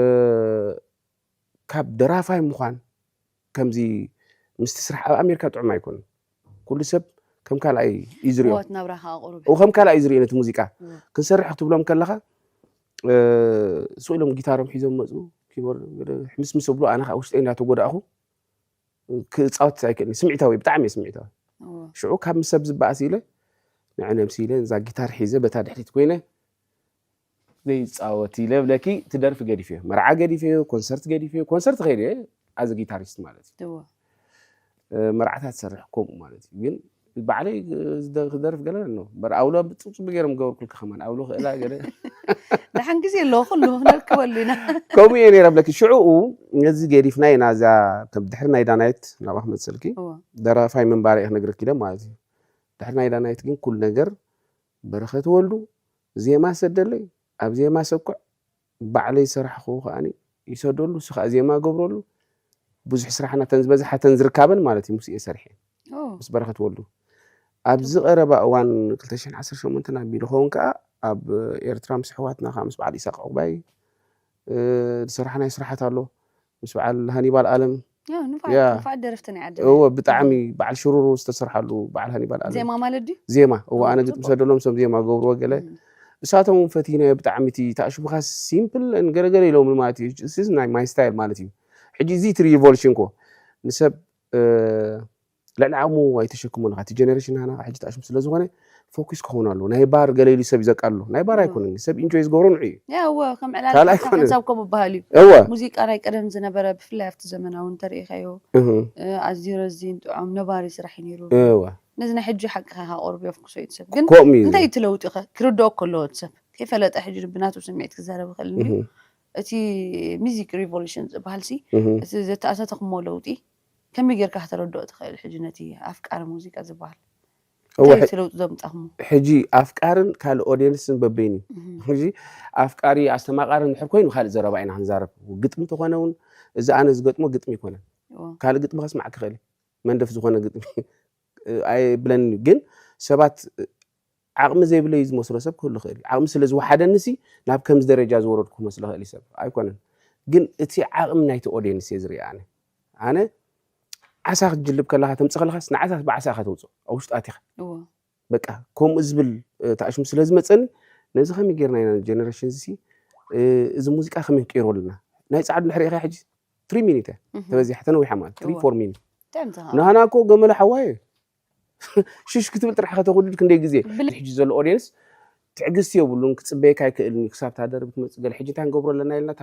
ካብ ደራፋይ ምዃን ከምዚ ምስቲ ስራሕ ኣብ ኣሜሪካ ጥዑም ኣይኮነን። ኩሉ ሰብ ከም ካልኣይ እዩ ዝሪኦ። ህይወት ናብራኻ ኣቑሩብ። ኦ፣ ከም ካልኣይ እዩ ዝሪኦ ነቲ ሙዚቃ። እዎ። ክንሰርሕ ክትብሎም ከለኻ፣ እ፣ ስቕ ኢሎም ጊታሮም ሒዞም መጹ፣ ኪቦርድ ገለ ሕምስምስ ብሎ፣ ኣነ ኸኣ ውሽጠይ እንዳተጎዳእኹ ክጻወት ኣይክእልን። ስምዒታዊ፣ ብጣዕሚ እየ ስምዒታዊ። እዎ። ሽዑ ካብ ምስ ሰብ ዝበኣስ ኢለ፣ ንዕነምሲ ኢለ፣ እዛ ጊታር ሒዘ፣ በታ ድሕሪት ኮይነ፣ ዘይጻወት ኢለ ብለኪ፣ እቲ ደርፊ ገዲፈዮ። መርዓ ገዲፈዮ፣ ኮንሰርት ገዲፈዮ። ኮንሰርት ከይደ፣ ኣዘ ጊታሪስት ማለት እዩ። እዎ። እ፣ መርዓታት ሰርሕ ከምኡ ማለት እዩ። ግን ባዕለይ፣ እ፣ ዝደ-፣ ክደርፍ ገለ ኣሎ። በር ኣውሎ ብጽብጽብ ገይሮም ገበርኩልካ ከማን። ኣውሎ ክእላ ገለ። ደሓን ግዜ ኣለዎ፣ ኩሉ ክንረክበሉ ኢና። ከምኡ እየ ነይረ ብለኪ። ሽዑኡ ነዚ ገዲፍና ኢና፣ እዛ ከም ድሕሪ ናይ ዳናይት ናብኣ ክመጽልኪ። እዎ። ደራፋይ ምንባር እየ ክነግረኪ ኢለ ማለት እዩ። ድሕሪ ናይ ዳናይት ግን ኩሉ ነገር በረኸት ወልዱ ዜማ ሰደለይ፣ ኣብ ዜማ ሰኩዕ ባዕለይ ዝሰራሕኽዎ ከኣኒ ይሰደሉ፣ ንሱ ከኣ ዜማ ገብረሉ። ብዙሕ ስራሕና ተን ዝበዝሓ ተን ዝርካበን ማለት እዩ፣ ምስ እየ ሰሪሐ። ኦ። ምስ በረኸት ወልዱ። ኣብዚ ጽቡቕ። ቀረባ እዋን ክልተ ሽሕን ዓሰርተ ሸሞንተን ኣቢሉ ኸውን ከኣ ኣብ ኤርትራ ምስ ኣሕዋትና ከኣ ምስ በዓል ኢሳቅ ዕቁባይ፣ እ፣ ዝሰራሕናዮ ስራሓት ኣሎ። ምስ በዓል ሃኒባል ኣለም። ያ፣ ንፉዓት፣ ያ። ንፉዓት ደረፍቲ ናይ ዓድና እወ፣ እዮም። ብጣዕሚ በዓል ሽሩሩ ዝተሰርሓሉ በዓል ሃኒባል ኣለም። ዜማ ማለት ድዩ? ዜማ። እወ፣ እወ፣ ኣነ ግጥሚ ጽቡቕ። ሰደሎም፣ እሶም ዜማ ገብርዎ ገለ። እም። እሳቶም እውን ፈቲናዮ ብጣዕሚ እቲ ተኣሽሙኻ ሲምፕል ገለገለ ኢሎም ማለት እዩ። This is my style ማለት እዩ። ሕጂ እዚ እቲ ሪቮሉሽን እኮ ንሰብ፣ እ፣ ልዕሊ ዓቕሙ ኣይተሸክሞን። እቲ ጀነሬሽን ናና ሕጂ ተኣሽሙ ስለ ዝኾነ ፎኪስ ክኸውን ኣለዎ። ናይ ባር ገለ ኢሉ ሰብ ይዘቃ ኣሎ። ናይ ባር ኣይኮነን፣ ሰብ ኢንጆይ ዝገብሮ ንዑ እዩ። ያ እወ ከም ዕላል ካልእ ሓንሳብ ኣይኮነን። ሓንሳብ ከምኡ በሃሉ እዩ። እወ ሙዚቃ ናይ ቀደም ዝነበረ ብፍላይ ኣብቲ ዘመናዊ እንተርኢኻዮ እህ፣ እ፣ ኣዝዩ ረዚን ጥዑም ነባሪ ስራሕ እዩ ነይሩ። እወ ነዚ ናይ ሕጂ ሓቅኻ ኢኻ ቅርብ የፍኩሶ እዩ ሰብ ግን ከምኡ እዩ። እንታይ እዩ እቲ ለውጢ ኸ ክርድኦ ከለዎ እቲ ሰብ ከይፈለጠ ሕጂ ብናቱ ስምዒት ክዛረብ ይኽእል እዩ። እህ፣ እቲ ሚዚክ ሪቮሉሽን ዝበሃል ሲ እህ። እቲ ዘተኣታተኽሞ ለውጢ ከመይ ጌርካ ከተረድኦ ትኽእል ሕጂ ነቲ ኣፍቃሪ ሙዚቃ ዝበሃል እወ እንታይ እዩ ሕ- እቲ ለውጢ ዘምጻኹሞ? ሕጂ ኣፍቃርን ካልእ ኦዲየንስን በበይን እዩ። እህ፣ ሕጂ ኣፍቃሪ ኣስተማቓርን ድሕር ኮይኑ ካልእ ዘረባ ኢና ክንዛረብ። ግጥሚ ተኾነ እውን እዚ ኣነ ዝገጥሞ ግጥሚ ይኮነን። እወ ካልእ ግጥሚ ከስማዕ ክኽእል እዩ። መንደፍ ዝኾነ ግጥሚ ኣይብለኒ። ግን ሰባት ዓቕሚ ዘይብለይ ዝመስሎ ሰብ ክህሉ ይኽእል እዩ። ዓቕሚ ስለ ዝወሓደኒ ሲ ናብ ከምዚ ደረጃ ዝወረድኩ ክመስሎ ይኽእል እዩ ሰብ። ኣይኮነን። ግን እቲ ዓቕሚ ናይቲ ኦዲየንስ እየ ዝርኢ ኣነ። ኣነ ዓሳ ክትጅልብ ከለኻ ተምፅእ ከለኻስ ንዓሳስ ብዓሳ ኢኻ ተውፅኦ። ኣብ ውሽጢ ኣቲኻ እወ በቃ ከምኡ ዝብል እ፣ ተኣሽሙ ስለ ዝመፀኒ ነዚ ከመይ ጌርና ኢና ጀነሬሽን እዚ እ፣ እዚ ሙዚቃ ከመይ ክቀይሮ ኣለና። ናይ ፃዕዱ ድሕሪ ኢኻ ሕጂ ትሪ ሚኒት እያ እህ፣ ተበዚሓ ተነዊሓ ማለት ትሪ እወ ፎር ሚኒት እንታይ ምትኻ ንሃና እኮ ገመለ ሓዋየ ሽሽ ክትብል ጥራሕ ከተጉድድ ክንደይ ግዜ ብል- ሕጂ ዘሎ ኦዲየንስ ትዕግስቲ የብሉን ክፅበየካ ኣይክእልን እዩ ክሳብ ታደርብ ትመፅእ ገለ ሕጂ እንታይ ንገብሮ ኣለና ኢልና እታ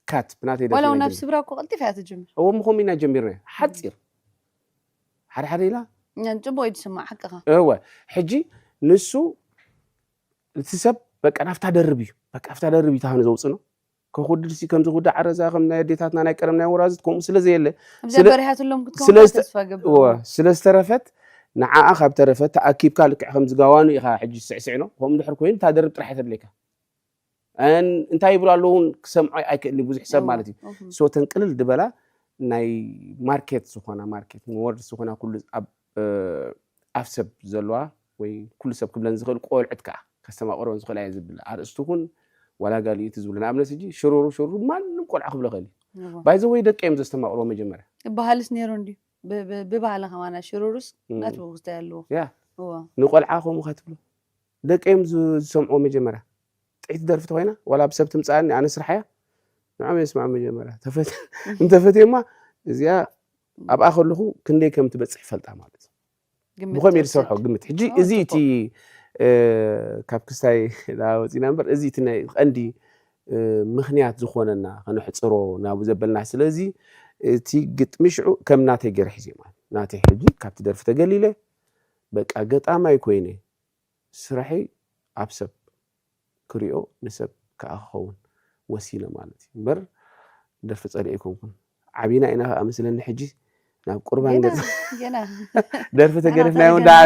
ካት ብናተይ ደርፊ ወላ እውን ኢና ናብ ጀሚርና ስብራ እኮ ቀልጢፍ እያ ትጅምር። እዎ ምኾም ኢና ጀሚርና ሓፂር ሓደ ሓደ ኢላ ያን ጽቡቅ እዩ ዝስማዕ ሓቅኻ። እወ ሕጂ ንሱ እቲ ሰብ በቃ ናፍታ ደርብ እዩ በቃ ናፍታ ደርብ እዩ ታህኑ ዘውፅእ ነው ከኹድድ ሲ ከምዚ ኩዳ ዓረዛ ከም ናይ ኣዴታትና ናይ ቀደም ናይ ወራዝት ከምኡ ስለ ዘየለ ኣብዛ ስለ- በሪሃትሎም ክትከውን ስለ ከኣ ዝተ- ተስፋ ገብር እወ ስለ ዝተረፈት ንዓኣ ካብ ተረፈት ተኣኪብካ ልክዕ ከምዚ ጋዋኑ ኢኻ ሕጂ ስዕስዕኖ ከምኡ ድሕር ኮይኑ እታ ደርብ ጥራሕ እያ ተድለካ ኣን እንታይ ይብሉ ኣለዉ እውን ክሰምዖ ኣይክእልን ብዙሕ ሰብ ማለት እዩ እወ። ሶ ተንቅልል ድበላ ናይ ማርኬት ዝኾና ማርኬት ወርድ ዝኾና ኩሉ ኣብ እ፣ ኣብ ሰብ ዘለዋ ወይ ኩሉ ሰብ ክብለን ዝኽእል ቆልዑት ከዓ ከስተማቕሮን ዝኽእላ እየ ዝብል ኣርእስቲ እውን ዋላ ጋሊኡ እቲ ዝብሉ ንኣብነት ሕጂ ሽሩሩ ሽሩሩ ማንም ቆልዓ ክብሎ ይኽእል እዩ እወ። ባይዘ ወይ ደቂ እዮም ዘስተማቕርዎ መጀመርያ ይበሃልስ ነይሩ እንድዩ ብ- ብ- ብባህሊ ከማና ሽሩሩስ እም። ናትብኡ ክስታይ ኣለዎ ያ እወ ንቆልዓ ከምኡ ከትብሎ ደቂ እዮም ዝ- ዝሰምዕዎ መጀመርያ ጥዕቲ ደርፊ ተኮይና ዋላ ብሰብ ትምፅኣኒ ኣነ ስራሕ እያ ንዖም የስማዕ መጀመርያ ተፈት እንተፈትየማ እዚኣ ኣብኣ ከለኹ ክንደይ ከም ትበፅሕ ይፈልጣ ማለት እዩ ግምት ብኸምኡ እዩ ትወስድ። ዝሰርሖ ግምት ሕጂ ኦ፣ እዚ ጽቡቅ። እቲ እ፣ ካብ ክስታይ ዳ ወፂና እምበር እዚ እቲ ናይ ቀንዲ እ፣ ምኽንያት ዝኾነና ከነሕፅሮ ናብ ዘበልና ስለዚ እቲ ግጥሚ ሽዑ ከም ናተይ ገይረ ሒዘ ማለት ናተይ ሕጂ ካብቲ ደርፊ ተገሊለ በቃ ገጣማይ ኮይነ ስራሐይ ኣብ ሰብ ክሪኦ ንሰብ ከዓ ክኸውን ወሲነ ማለት እዩ እምበር ደርፊ ፀሊኦ ኣይኮንኩን ዓቢና ኢና ከዓ መስለኒ ሕጂ ናብ ቁርባን ገና ገፅ ገና ደርፊ ገና ተገደፍናዮ ገና። ዳኣ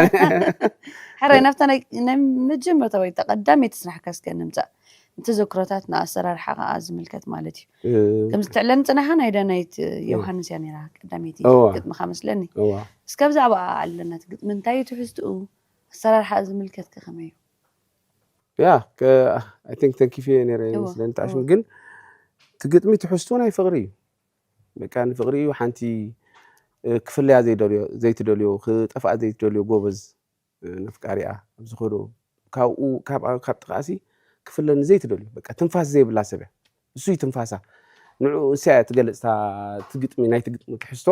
ሕራይ ናብታ ናይ ናይ መጀመርታ ወይ ቀዳመይቲ ስራሕካ እስከ ንምፃእ ንተዘክሮታት ንኣሰራርሓ ከዓ ዝምልከት ማለት እዩ እ፣ ከምዚ ትዕለኒ ፅናሓ ናይ ዳናይት ዮሃንስ እያ ነይራ ቀዳመይቲ እዋ። ግጥምኻ መስለኒ እዋ እስከ ብዛዕባ ኣለና እቲ ግጥሚ እንታይ እዩ ትሕዝትኡ ኣሰራርሓ ዝምልከት ከ ከመይ እዩ ያ I think ተንኪፈ ነይረ እዋ፣ ይመስለኒ ተኣሽሙ እዋ። ግን እቲ ግጥሚ ትሕዝትኡ ናይ ፍቕሪ እዩ በቃ ንፍቕሪ እዩ ሓንቲ እ፣ ክፍለያ ዘይደልዮ ዘይትደልዮ ክጠፍኣ ዘይትደልዮ ጎበዝ እ፣ ነፍቃሪኣ ኣብ ዝኸዶ ካብኡ ካብ ካብ ጥቓሲ ክፍለኒ ዘይትደልዮ በቃ ትንፋስ ዘይብላ ሰብ እያ እሱ እዩ ትንፋሳ ንዑ እሳ እያ ትገልፅታ እቲ ግጥሚ ናይቲ ግጥሚ ትሕዝቶ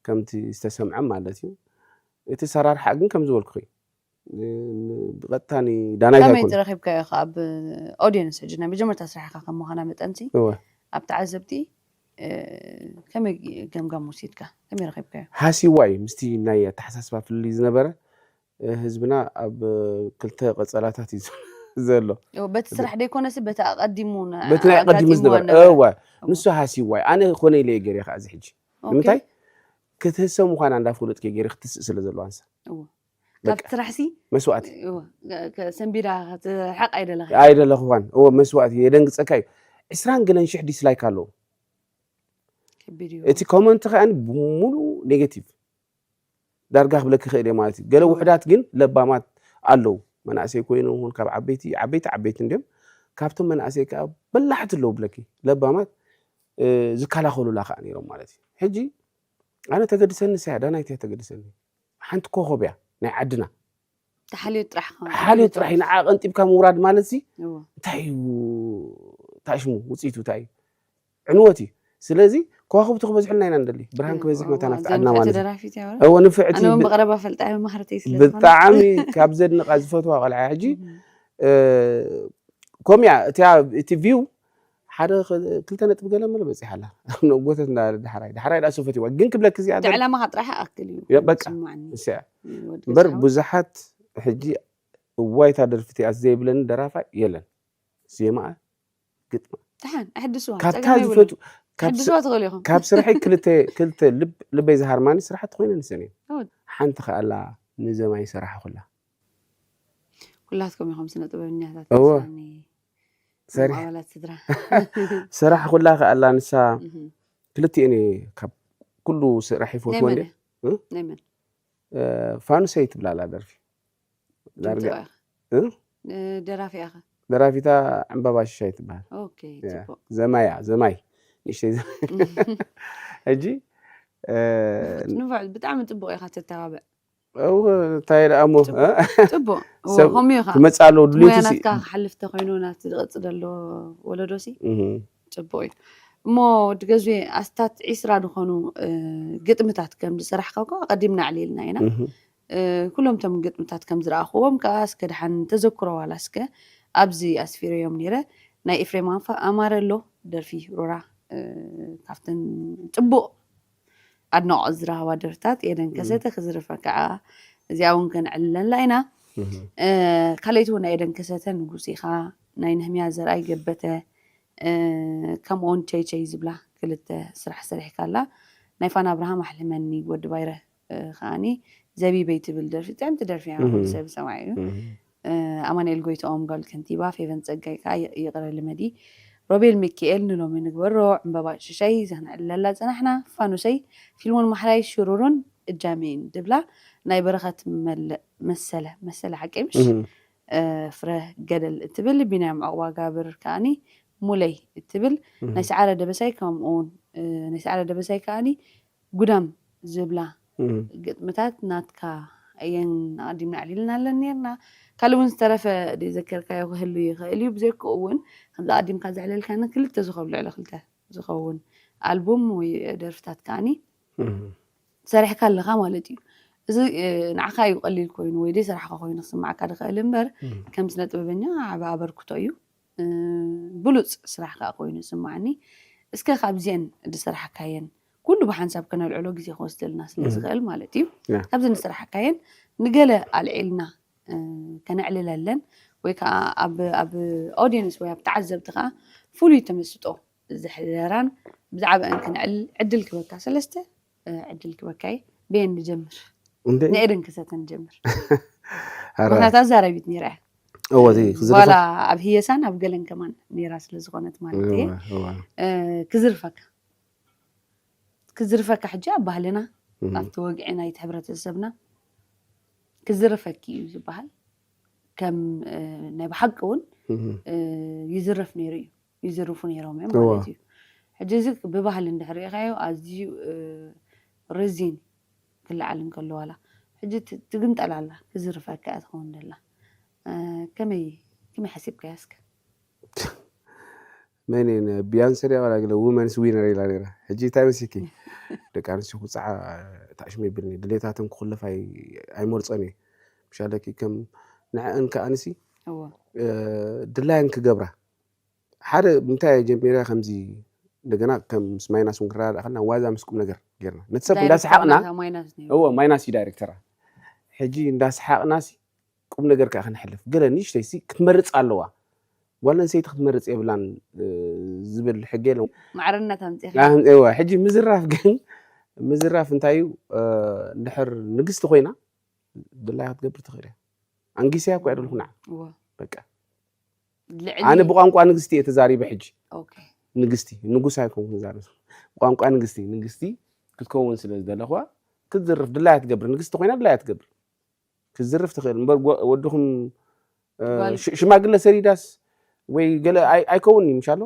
ከምቲ ዝተሰምዐ ማለት እዩ እቲ ሰራርሓ ግን ከም ዝበልኩ እዩ እ፣ ብቐጥታ ንዳናይት ከመይ ኣይኮነ ትረኺብካዮ ከ ኣብ ኦዲየንስ ሕጂ ናይ መጀመርታ ስራሕካ ከም ምዃና መጠንሲ እወ ኣብ ተዓዘብቲ እ፣ ከመይ ገምጋም ወሲድካ ከመይ ረኺብካዮ ሃሲዋይ ምስቲ ናይ ኣተሓሳስባ ፍልልይ ዝነበረ እ፣ ህዝብና ኣብ እ፣ ክልተ ቀጸላታት እዩ ዘሎ ዮ፣ በቲ ስራሕ ደይኮነሲ በቲ ኣቐዲሙ ን- በቲ ናይ ኣቐዲሙ ኣጋጢምዋ ዝነበረ ነበረ። እወ እወ። ንሱ ሃሲዋይ ኣነ ኮነ ኢለ ገይረ ከዓ እዚ ሕጂ ኦኬ። ንምንታይ ክትህሰ ምዃና እንዳፈለጥከ ገይረ ክትስእ ስለ ዘለዋ ንሳ እወ። በቃ። ካብቲ ስራሕሲ መስዋእቲ እወ፣ ከ- ሰንቢዳ ክትርሕቕ ኣይደለኻ ኣይደለኽዋን እወ መስዋእቲ የደንግፀካ እዩ ዕስራን ገለን ሽሕ ዲስላይክ ኣለዎ ከቢድ እዩ እቲ ኮመንት ከኣ ብሙሉ ኔጌቲቭ ዳርጋ ክብለክ ይኽእል እየ ማለት እዩ ገለ ውሕዳት ግን ለባማት ኣለዉ መናእሰይ ኮይኑ ን ካብ ዓበይቲ ዓበይቲ ዓበይቲ እንዲም ካብቶም መናእሰይ ከዓ በላሕቲ ኣለዉ ብለኪ ለባማት እ፣ ዝከላኸሉላ ከዓ ነይሮም ማለት እዩ ሕጂ ኣነ ተገድሰኒ ሳያ ዳናይት እያ ተገድሰኒ ሓንቲ ኮኸብ እያ ናይ ዓድና ተሓልዮ ጥራሕ ከ- ሓልዮ ጥራሕ እዩ ንዓ ቀንጢብካ ምውራድ ማለት ሲ እወ። እንታይ እዩ እንታይ ሽሙ ውፅኢቱ እንታይ እዩ ዕንወት እዩ ስለዚ ከዋኽብቲ ክበዝሑልና ኢና ንደሊ፣ ብርሃን ክበዝሕ መታን ኣብቲ ዓድና ማለት እዩ። ደራፊት ያወራ እዎ ንፍዕቲ ኣነ እውን ብቐረባ ፈልጣ መማህርተይ ስለ ዝኾነ ብጣዕሚ ካብ ዘድንቓ ዝፈትዋ ቆልዓ ሕጂ ከምያ እቲ ቪው ሓደ ክልተ ነጥቢ ገለ መለ በፂሓ ኣላ። ነጎተት እንዳ ዳሕራይ ዳሕራይ ዳ ሰፈትዋ ግን ክብለክ እዚኣ እቲ ዕላማኻ ጥራሕ ኣክል እዩ የ- በቃ። ዝስማዓኒ። እዚኣ ወዲ እምበር ገዛ ብዙሓት ሕጂ እዋይታ ደርፊ እቲኣ ዘይብለኒ ደራፋይ የለን። ዜማኣ ግጥማ ደሓን ኣሕድስዋ ካብታ ጸገም የብሉን። ዝፈትው ካብ ስ- ኣሕድስዋ ትኽእሉ ኢኹም። ካብ ስራሐይ ክልተ ክልተ ልብ ልበይ ዝሃርማኒ ስራሕቲ ኮይነ ንሰን እየን። እወ። ሓንቲ ከኣላ ንዘማይ ሰራሕኹላ ኩላትኩም ኢኹም ስነ ጥበበኛታት እወ። ምሳኒ ሰሪሕ ኣባላት ስድራ ሰራሕኹላ ከኣላ ንሳ እህ። ክልቲኤን እየ ካብ ኩሉ ስራሕ ናይ ይፈትወን መን እየ። እ? ናይ መን እ፣ ፋኑሰይ ትብላላ ደርፊ ዳርጋ ድምፂ እ? ደራፊ ኢኻ ደራፊታ ዕምባባ ሽሻይ ትበሃል። ኦኬ ያ፣ ጽቡቅ ዘማያ ዘማይ ንእሽተይ ዘ- ሕጂ እ፣ ንፉዕ ብጣዕሚ ጽቡቅ ኢኻ ተተባብዕ እው፣ እንታይ ደኣ እሞ እ? ጽቡቅ እዎ ሰብ ከምኡ ኢኻ ትመፅእ ኣለዎ ድሌቱ ሲ- ሞያናትካ ክሓልፍ ተኮይኑ ናብቲ ዝቐጽል ዘሎ ወለዶ ሲ እህ፣ ጽቡቅ እዩ እሞ ወዲ ገዙ ኣስታት ዒስራ ዝኾኑ እ፣ ግጥምታት ከም ዝሰራሕካ እኮ ኣቐዲምና ኣዕሊልና ኢና እህ፣ እ፣ ኩሎም እቶም ግጥምታት ከም ዝረኣኽዎም ከዓ እስከ ደሓን ተዘክሮ ዋላ እስከ ኣብዚ ኣስፊረዮም ነይረ ናይ ኤፍሬም ኣንፋ- ኣማረ ኣሎ ደርፊ ሮራ እ፣ ካብተን ጽቡቅ ኣድናቆት ዝረሃባ ደርፍታት ኤደን ከሰተ ክዝርፈ ከዓ እዚኣ እውን ከነዕልለላ ኢና እህ፣ እ፣ ካልኣይቲ እውን ናይ ኤደን ከሰተ ንጉስ ኢኻ ናይ ነህምያ ዘርኣይ ገበተ እ፣ ከምኡውን ቸይቸይ ዝብላ ክልተ ስራሕ ሰሪሕካ ኣላ ናይ ፋና ኣብርሃም ኣሕልመኒ ወዲ ባይረ እ፣ ከዓኒ ዘቢበይ ትብል ደርፊ ጥዕምቲ ደርፊ እያ እህ። ኩሉ ሰብ ዝሰምዓ እዩ እህ፣ እ፣ ኣማኑኤል ጎይትኦም ጓል ከንቲባ ፌቨን ጸጋይ ከዓ ይ- ይቕረ ልመዲ ሮቤል ሚካኤል ንሎሚ ንግበሮ ዕምበባ ሽሻይ ዘኽንዕለላ ጸናሕና ፋኑሰይ ፊልሞን ማሕላይ ሽሩሩን እጃሜን ድብላ ናይ በረኸት መለ- መሰለ መሰለ ሓቂ ምሽ እህ፣ እ፣ ፍረ ገደል እትብል ቢንያም ዕቑባ ጋብር ከዓኒ ሙለይ እትብል እህ፣ ናይ ሰዓረ ደበሳይ ከምኡውን እ፣ ናይ ሰዓረ ደበሳይ ከዓኒ ጉዳም ዝብላ እህ፣ ግጥምታት ናትካ እየን ኣቐዲምና ኣዕሊልና ኣለን ነርና ካልእ እውን ዝተረፈ ዘይዘከርካዮ ክህሉ ይኽእል እዩ ብዘይክኡ እውን ከምዚ ኣቐዲምካ ዘዕለልካኒ ክልተ ዝኸውን ልዕሊ ክልተ ዝኸውን ኣልቡም ወይ ደርፍታት ከዓኒ እህ፣ ሰሪሕካ ኣለኻ ማለት እዩ እዚ እ፣ ንዓኻ እዩ ቀሊል ኮይኑ ወይ ደይ ሰራሕካ ኮይኑ ክስማዕካ ዝኽእል እምበር እህ፣ ከም ስነ ጥበበኛ ዓብ ኣበርክቶ እዩ እ፣ ብሉፅ ስራሕ ከዓ ኮይኑ ይስማዓኒ እስከ ካብዚአን ዝሰራሕካየን ኩሉ ብሓንሳብ ከነልዕሎ ግዜ ክወስደልና ስለ እህ። ዝኽእል ማለት እዩ ያ። ካብዚ ንስራሕካየን ንገለ ኣልዒልና እ፣ ከነዕልለለን ወይ ከዓ ኣብ ኣብ ኦዲየንስ ወይ ኣብ ተዓዘብቲ ከዓ ፍሉይ ተመስጦ ዝሕደራን ብዛዕባአን ክንዕል ዕድል ክበካ ሰለስተ እ፣ ዕድል ክበካ እየ በየን ንጀምር እንደ ንኤደን ክሰተ ንጀምር ኧረ፣ ምክንያቱ ኣዛረቢት ነይራ እያ እዎ፣ እዚ ክዝርፋ- ዋላ ኣብ ህየሳን ኣብ ገለን ከማን ነይራ ስለ ዝኾነት ማለት እየ እዎ፣ እዎ። እ፣ ክዝርፈካ ክዝርፈካ ሕጂ ኣብ ባህልና እህ፣ ኣብቲ ወግዒ ናይቲ ሕብረተሰብና ክዝርፈኪ እዩ ዝበሃል ከም እ፣ ናይ ብሓቂ እውን እህ፣ እ፣ ይዝረፍ ነይሩ እዩ ይዝርፉ ነይሮም እዮም እዎ። ማለት እዩ ሕጂ እዚ ብባህሊ እንድሕር ሪኢኻዮ ኣዝዩ እ፣ ረዚን ክለዓል እንከሎ ዋላ ሕጂ ት- ትግምጠል ኣላ ክዝርፈካ እያ ትኸውን ደላ እ፣ ከመይ ከመይ ሓሲብካያ እስከ መን እየን ቢያንሰ ድያ ዋላ ገለ ውመንስ ዊነር ኢላ ነይራ ሕጂ እንታይ መሲልኪ ደቂ ኣንስትዮ ክውፅዓ ታዕሽሙ ይብልኒ ድሌታተን ክኩልፍ ኣይ- ኣይመርፀን እየ ምሻለኪ ከም ንዕአን ከኣንሲ እዎ እ፣ ድላየን ክገብራ ሓደ እንታይ ጀሚራ ከምዚ እንደገና ከም ምስ ማይናስ እውን ክረዳዳ ከልና ዋዛ ምስ ቁም ነገር ጌርና ነቲ ሰብ እንዳሰሓቕና ዳይሬክተር ናታ ማይናስ ነይሩ እዎ ማይናስ እዩ ዳይሬክተራ ሕጂ እንዳሰሓቕና ሲ ቁም ነገር ከዓ ክንሕልፍ ገለ ንእሽተይ ሲ ክትመርፅ ኣለዋ ጓል ኣንስተይቲ ክትመርፅ የብላን እ፣ ዝብል ሕጊ የለን ማዕርነት ኣምፂኻ ኣህን- እወ፣ ሕጂ ምዝራፍ ግን ምዝራፍ እንታይ እዩ እ፣ እንድሕር ንግስቲ ኮይና ድላይ ክትገብር ትኽእል እያ ኣንጊስያ እኮ ያደልኩ ንዓ እዎ በቃ ልዕሊ ኣነ ብቋንቋ ንግስቲ እየ ተዛሪበ ሕጂ ኦኬ ንግስቲ ንጉስ ኣይኮንኩ ተዛሪበ ብቋንቋ ንግስቲ ንግስቲ ክትከውን ስለ ዝደለኹዋ ክትዝርፍ ድላይ ትገብር ንግስቲ ኮይና ድላይ ትገብር ክትዝርፍ ትኽእል እምበር ጎ- ወድኹም እ፣ ጓል- ሽ- ሽማግለ ሰሪዳስ ወይ ገለ ኣይ- ኣይከውን እዩ ምሻሎ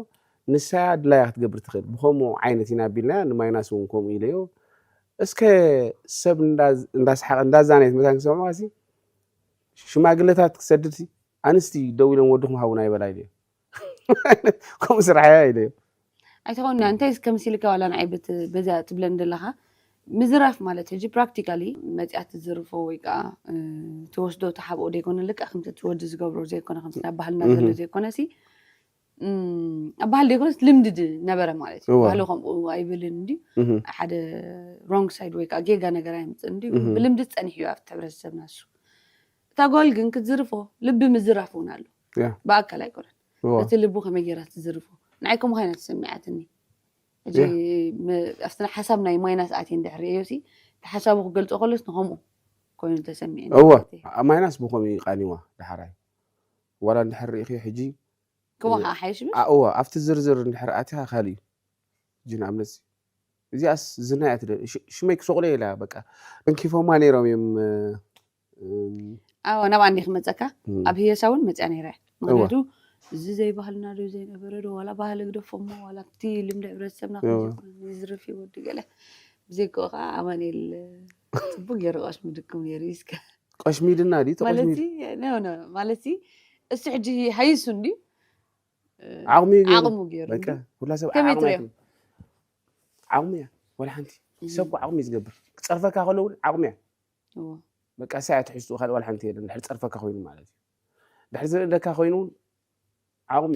ንሳያ ድላያ ክትገብር ትኽእል ብከምኡ ዓይነት ኢና ቢልና ንማይናስ እውን ከምኡ ኢለዮ እስከ ሰብ እንዳ- እንዳስሓቀ እንዳዛነየት መታን ክሰምዖ ሲ ሽማግለታት ክሰድድ ሲ ኣንስቲ ደው ኢሎም ወድኹም ሃቡና ይበላ ኢለዮ ከምኡ ስራሕ እያ ኢለዮ ኣይትኸውን ያ እንታይ ከመሲልካ ዋላ ንዓይ በቲ በዚኣ ትብለኒ ዘለኻ ምዝራፍ ማለት ሕጂ ፕራክቲካሊ መፂኣ ትዝርፎ ወይ ከዓ ትወስዶ ትሓብኦ ዘይኮነ ልክዕ ከምቲ እቲ ወዲ ዝገብሮ ዘይኮነ ከምቲ ናብ ባህልና ዘሎ ዘይኮነ ሲ ኣብ ባህል ዘይኮነስ ልምዲ ነበረ ማለት እዩ። ባህሊ ከምኡ ኣይብልን እንዲ ሓደ ሮንግ ሳይድ ወይ ከዓ ጌጋ ነገር ኣይምፅእ እንዲ ብልምዲ ዝፀኒሕ እዩ ኣብቲ ሕብረተሰብና እሱ። እታ ጓል ግን ክትዝርፎ ልቢ ምዝራፍ እውን ኣሎ። ብኣካል ኣይኮነን። ነቲ ልቡ ከመይ ገይራ ትዝርፎ ንዓይ ከምኡ ኮይና ተሰሚዓትኒ። ሕጂ ኣብቲ ሓሳብ ናይ ማይናስ ኣትየ እንድሕር ርእዮ ሲ እቲ ሓሳቡ ክገልፆ ከሎስ ንከምኡ ኮይኑ ተሰሚዕኒ። እወ ኣብ ማይናስ ብከምኡ እዩ ቃኒዋ ዳሕራይ ዋላ እንድሕር ርኢኺ ሕጂ ከምኡ ከዓ ሓይሽ እወ ኣብቲ ዝርዝር እንድሕር ኣትያ ካልእ እዩ። ሕጂ ንኣብነት እዚኣስ ዝና እያ ትደ ሽመይ ክሰቑሎ ኢላ በቃ እንኪፎማ ነይሮም እዮም። ኣዎ ናብኣ እንዲ ክመፀካ ኣብ ህየሳ እውን መፅያ ነይረ። ምክንያቱ እዚ ዘይባህልና ዶ ዘይነበረ ዶ ዋላ ባህሊ ግደፎሞ ዋላ ኣብቲ ልምዲ ሕብረተሰብና ከምዚ ይዝርፍ እዩ ወዲ ገለ ብዘይክኡ ከዓ ኣማኑኤል ፅቡቅ ገይሩ ቀሽሚ ድኩም ነይሩ እስከ ቀሽሚድና ድዩ ማለት ማለት እሱ ሕጂ ሃይሱ እንዲ ዓቕሚ ዓቕሙ ገይሩ ኩላ ሰብ ከመይ ትሪኦ? ዓቕሚ እያ ወላ ሓንቲ ሰብ ዓቕሚ እዩ ዝገብር ክፀርፈካ ከሎ እውን ዓቕሚ እያ በቃ እሳ እያ ትሕዝትኡ ካልእ ዋላ ሓንቲ የለን ድሕሪ ፀርፈካ ኮይኑ ማለት እዩ ድሕሪ ዝርእደካ ኮይኑ እውን ዓቕሚ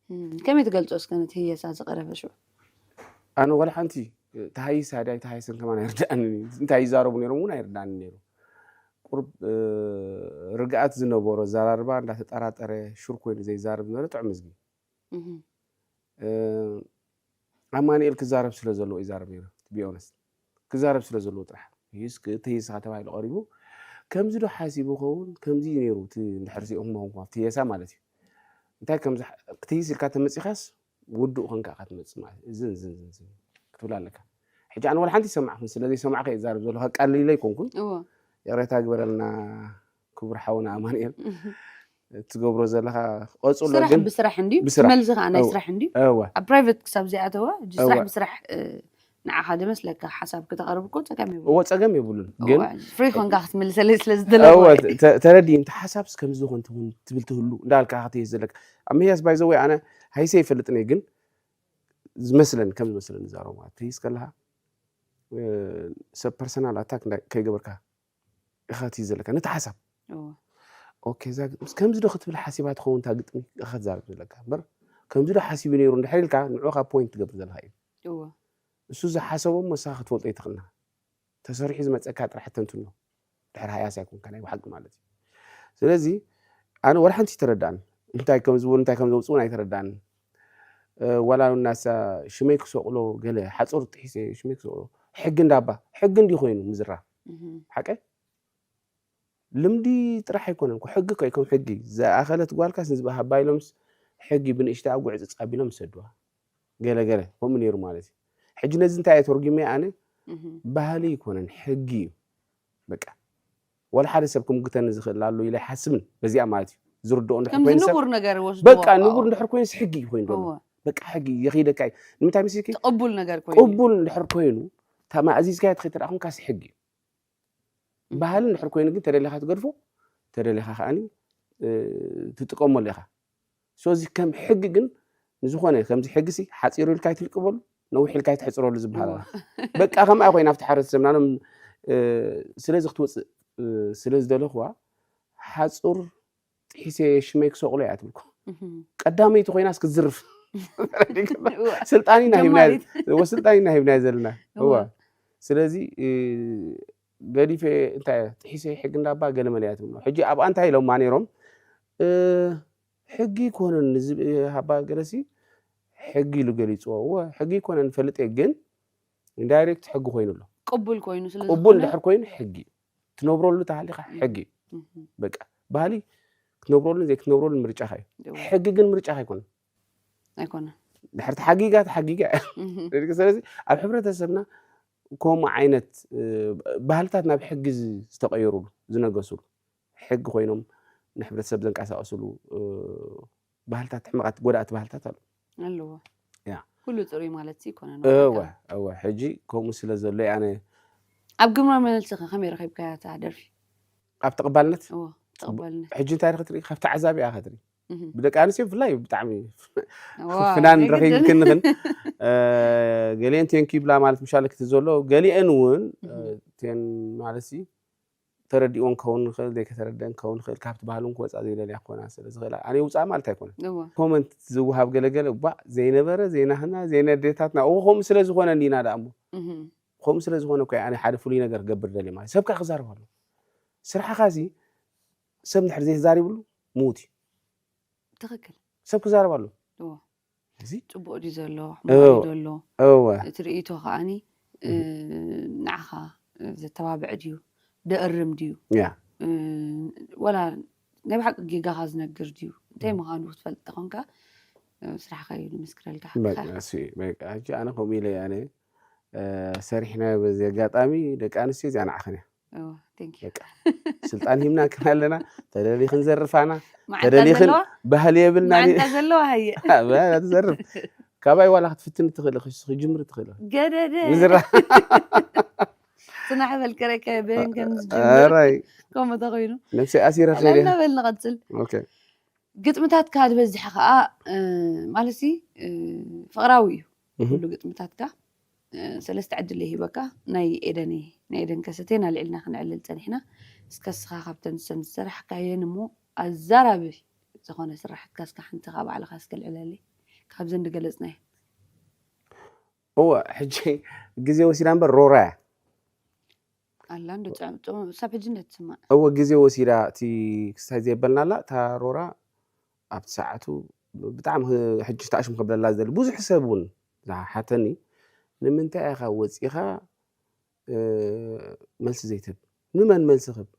እዩ ከመይ ትገልፆ እስከ ነቲ ህየሳ ዝቀረበ ሽዑ ኣነ ዋላ ሓንቲ ተሃይሳ ድያ ኣይተሃይሰን ከማን ኣይርድኣንን እዩ እንታይ ይዛረቡ ነይሮም እውን ኣይርድኣንን ነይሩ ቁርብ ርግኣት ዝነበሮ ኣዘራርባ እንዳተጠራጠረ ሹር ኮይኑ ዘይዛረብ ዝነበረ ጥዑም ህዝቢ ኣማኒኤል ክዛረብ ስለ ዘለዎ ይዛረብ ነይሩ ቢኦነስ ክዛረብ ስለ ዘለዎ ጥራሕ ይስ ክትይስኻ ተባሂሉ ቀሪቡ ከምዚ ዶ ሓሲቡ ኸውን ከምዚ ነይሩ እቲ እንድሕር ሲኦም መኾንኩ ኣብቲ የሳ ማለት እዩ እንታይ ከምዚ ክትይስ ኢልካ ተመፂኻስ ውዱእ ኾንካ ኢኻ ትመፅእ ማለት እዩ። እዝን ዝን ዝን ዝን ክትብል ኣለካ። ሕጂ ኣነ ዋላ ሓንቲ ይሰማዕኹን ስለ ዘይሰማዕካ እየ ዝዛረብ ዘለኹ ከቃልለይ ኣይኮንኩን። እወ። ይቕሬታ ግበረልና ክቡር ሓውና ኣማንኤል። እትገብሮ ዘለኻ ቀጽሎ ስራሕ ግን ብስራሕ እንድዩ። ብስራሕ። መልሲ ከዓ ናይ እወ። ስራሕ እንድዩ። እወ። ኣብ ፕራይቬት ክሳብ ዘይኣተወ ሕጂ ስራሕ እወ። ብስራሕ እ፣ ንዓኻ ዝመስለካ ሓሳብ ክተቕርብ እኮ ጸገም የብሉ። እወ ጸገም የብሉን ግን እወ፣ ፍሪ ኮንካ ክትምልሰለይ ስለ ዝደለኹ እወ እየ። ተ- ተረዲእን እቲ ሓሳብስ ከምዚ ዝኾን ትኸውን ትብል ትህሉ እንዳልካ ክትህዝ ዘለካ ኣብ ምህያስ ባይዘወይ ኣነ ሃይሰ ይፈልጥን እየ ግን ዝመስለኒ ከም ዝመስለኒ ዛረቡ ማለት ትህዝ ከለካ እ፣ ሰብ ፐርሰናል ኣታክ እንዳ- ከይገበርካ ኢኻ ትህዝ ዘለካ ነቲ ሓሳብ እወ። ኦኬ እዛ ግጥምስ ከምዚ ዶ ክትብል ሓሲባ ትኸውን እታ ግጥሚ ኢኻ ትዛረብ ዘለካ እምበር ከምዚ ዶ ሓሲቡ ነይሩ እንድሕር ኢልካ ንዑ ካብ ፖይንት ትገብር ዘለካ እዩ እወ። እሱ ዝሓሰቦ እሞ ንስኻ ክትፈልጦ ኣይትኽእልና ተሰሪሑ ዝመፀካ ጥራሕ ተንትኖ ድሕሪ ሃያስ ኣይኮንካ ናይ ብሓቂ ማለት እዩ ስለዚ ኣነ ወላ ሓንቲ ይተረዳእን እንታይ ከም ዝብሉ እንታይ ከም ዘውፅኡን ኣይተረዳእን ዋላ እውን ናሳ ሽመይ ክሰቕሎ ገለ ሓፁር ጥሒሰ ሽመይ ክሰቕሎ ሕጊ እንዳባ ሕጊ እንዲ ኮይኑ ምዝራ ሓቀ ልምዲ ጥራሕ ኣይኮነን እኮ ሕጊ እኮ እዩ ከም ሕጊ ዝኣኸለት ጓልካስ ንዝበሃባ ኢሎምስ ሕጊ ብንእሽተ ኣጉዕፅፅ ኣቢሎም ይሰድዋ ገለ ገለ ከምኡ ነይሩ ማለት እዩ ሕጂ ነዚ እንታይ እየ ተርጉመ ኣነ ባህሊ ኣይኮነን ሕጊ እዩ በቃ ዋላ ሓደ ሰብ ክምግተኒ ዝኽእል ኣሎ ኢለ ኣይሓስብን በዚኣ ማለት እዩ ዝርድኦ እንድሕር ከምዚ ኮይኑ ሰብ ንቡር ነገር ወስድዎ በቃ ንቡር እንድሕር ኮይኑስ ሕጊ እዩ ኮይኑ ዘሎ እወ። በቃ ሕጊ የኽይደካ እዩ ንምንታይ መሲልኪ ቅቡል ነገር ኮይኑ ቅቡል እንድሕር ኮይኑ እታ ማእዚዝካዮ ተኸይተደኣኹምካሲ ሕጊ እዩ ባህሊ እንድሕር ኮይኑ ግን ተደሊኻ ትገድፎ ተደሊኻ ከዓኒ እ፣ ትጥቀመሉ ኢኻ ሶዚ ከም ሕጊ ግን ንዝኾነ ከምዚ ሕጊ ሲ ሓፂሩ ኢልካ ኣይትልቅበሉ ነዊሕ ኢልካ ኣይትሕፅረሉ ዝበሃል በቃ ከምኣ ኮይና ኣብቲ ሓረስቶብና ሎም ስለዚ ክትወፅእ ስለ ዝደለኽዋ ሓፁር ጥሒሰ ሽመይ ክሰቕሎ እያ ትብልኩ ቀዳመይቲ ኮይናስ ክትዝርፍ ስልጣን ኢና ሂብና ስልጣን ኢና ሂብና ዘለና እዋ ስለዚ ገዲፈ እንታይ ጥሒሰ ሕጊ እንዳባ ገለመለ እያ ትብሎ ሕጂ ኣብኣ እንታይ ኢሎማ ነይሮም ሕጊ ይኮነን ንዝብ ሃባ ገለሲ ሕጊ ኢሉ ገሊፅዎ እወ ሕጊ ይኮነን ፈልጥ እየ ግን ኢንዳይሬክት ሕጊ ኮይኑ ኣሎ ቅቡል ኮይኑ ስለ ቅቡል ዝኾነ እንድሕር ኮይኑ ሕጊ እዩ ትነብረሉ ተሃሊካ ሕጊ እዩ እህ፣ በቃ ባህሊ ክትነብረሉን ዘይክትነብረሉን ምርጫኻ እዩ እዎ፣ ሕጊ ግን ምርጫኻ ኣይኮነን ኣይኮነን። ድሕር ተሓጊጋ ተሓጊጋ እያ እህ፣ ስለዚ ኣብ ሕብረተሰብና ከምኡ ዓይነት እ፣ ባህልታት ናብ ሕጊ ዝ- ዝተቐየሩሉ ዝነገሱሉ ሕጊ ኮይኖም ንሕብረተሰብ ዘንቀሳቀስሉ እ፣ ባህልታት ሕመቃት ጎዳእቲ ባህልታት ኣሉ ኣለዎ። ያ። ኩሉ ፅሩይ ማለት ሲ ይኮነን እወ እወ ሕጂ ከምኡ ስለ ዘሎ ኣነ ኣብ ግብረ መልስኸ ከመይ ረኺብካያ እታ ደርፊ? ኣብ ተቐባልነት እወ ተቐባልነት ሕጂ እንታይ ክትርኢ ካብ ተዓዛቢ እያ ክትርኢ ብደቂ ኣንስትዮ ብፍላይ ብጣዕሚ ፍናን ረኺቡ ክንኽን ገሊአን ቴንኪ ይብላ ማለት ምሻለ ክቲ ዘሎ ገሊአን እውን ቴን ማለት ተረዲኦን ክኸውን ንኽእል ዘይከተረደአን ክኸውን ንኽእል ካብቲ ባህልን ክወፃ ዘይደልያ ክኾና ስለ ዝኽእላ ኣነ ውፃእ ማለት ኣይኮነን ኮመንት ዝወሃብ ገለገለ ባ ዘይነበረ ዘይናህና ዘይነዴታትና ኡ ከምኡ ስለ ዝኾነ እንዲና ደኣ እሞ ከምኡ ስለ ዝኾነ እኮ ኣነ ሓደ ፍሉይ ነገር ክገብር ደልየ ማለት ሰብካ ክዛረብ ኣሎ ስራሕኻ እዚ ሰብ እንድሕር ዘይተዛሪብሉ ምዉት እዩ ትኽክል ሰብ ክዛረብ ኣሎ እዎ እዚ ፅቡቅ ድዩ ዘሎ እዎ። ሕማቅ ድዩ ዘሎ እወ እቲ ርእይቶ ከዓኒ እ፣ ንዓኻ እ፣ ዘተባብዕ ድዩ ደእርም ድዩ ያ እ፣ ወላ ናይ ብሓቂ ጌጋኻ ዝነግር ድዩ እንታይ ምዃኑ ክትፈልጥ ተኾንካ እ፣ ስራሕኻ እዩ ንምስክረልካ ሓቅኻ በቃ እሱ እዩ። በቃ ሕጂ ኣነ ከምኡ ኢለ ኣነ እ፣ ሰሪሕና በዚ ኣጋጣሚ ደቂ ኣንስትዮ እዚኣ ንዓኽን እያ እዎ፣ thank you። በቃ ስልጣን ሂምና ክን ኣለና ተደሊ ክንዘርፋና መዓንጣ ተደሊኽን ዘለዋ ባህሊ የብልና መዓንጣ ዘለዋ ሃየ ትዘርፍ ካባይ ዋላ ክትፍትን ትኽእል ኢኺ፣ ክጅምር ትኽእል ኢኺ። ገደደ ንዝራ ጽናሕ በል ከረከ በን ከም ዝጅምር ኣራይ ከምኡ ተኾይኑ ነብሰይ ኣሲረ ኸይደ ዕላልና በል ንቐጽል ኦኬ ግጥምታትካ ዝበዝሕ ከዓ እ፣ ማለት ሲ እ፣ ፍቕራዊ እዩ እህ፣ ኩሉ ግጥምታትካ እ፣ ሰለስተ ዕድል ይሂበካ ናይ ኤደን እየ ናይ ኤደን ከሰቴና ልዕልና ክንዕልል ፀኒሕና እስከ ስኻ ካብተን ሰን ዝሰራሕካየን እሞ ኣዛራቢ ዝኾነ ስራሕትካ እስከ ሓንቲ ካብ ባዕልኻ እስከ ልዕለለይ ካብዘን ዝገለፅናዮ እወ ሕጂ ግዜ ወሲዳ እምበር ሮራ እያ ኣላ እንዶ ጸ- ጸ- ሳብ ሕጂ እንደ ትስማዕ እወ ግዜ ወሲዳ እቲ ክስታይ ዘየበልናላ እታ ሮራ ኣብቲ ሰዓቱ ብጣዕሚ ክ- ሕጂ ተኣሽም ከብለላ ዝደሊ ብዙሕ ሰብ እውን ዝሓተኒ ንምንታይ ኢኻ ወፂኻ እ፣ መልሲ ዘይትህብ ንመን መልሲ ክብ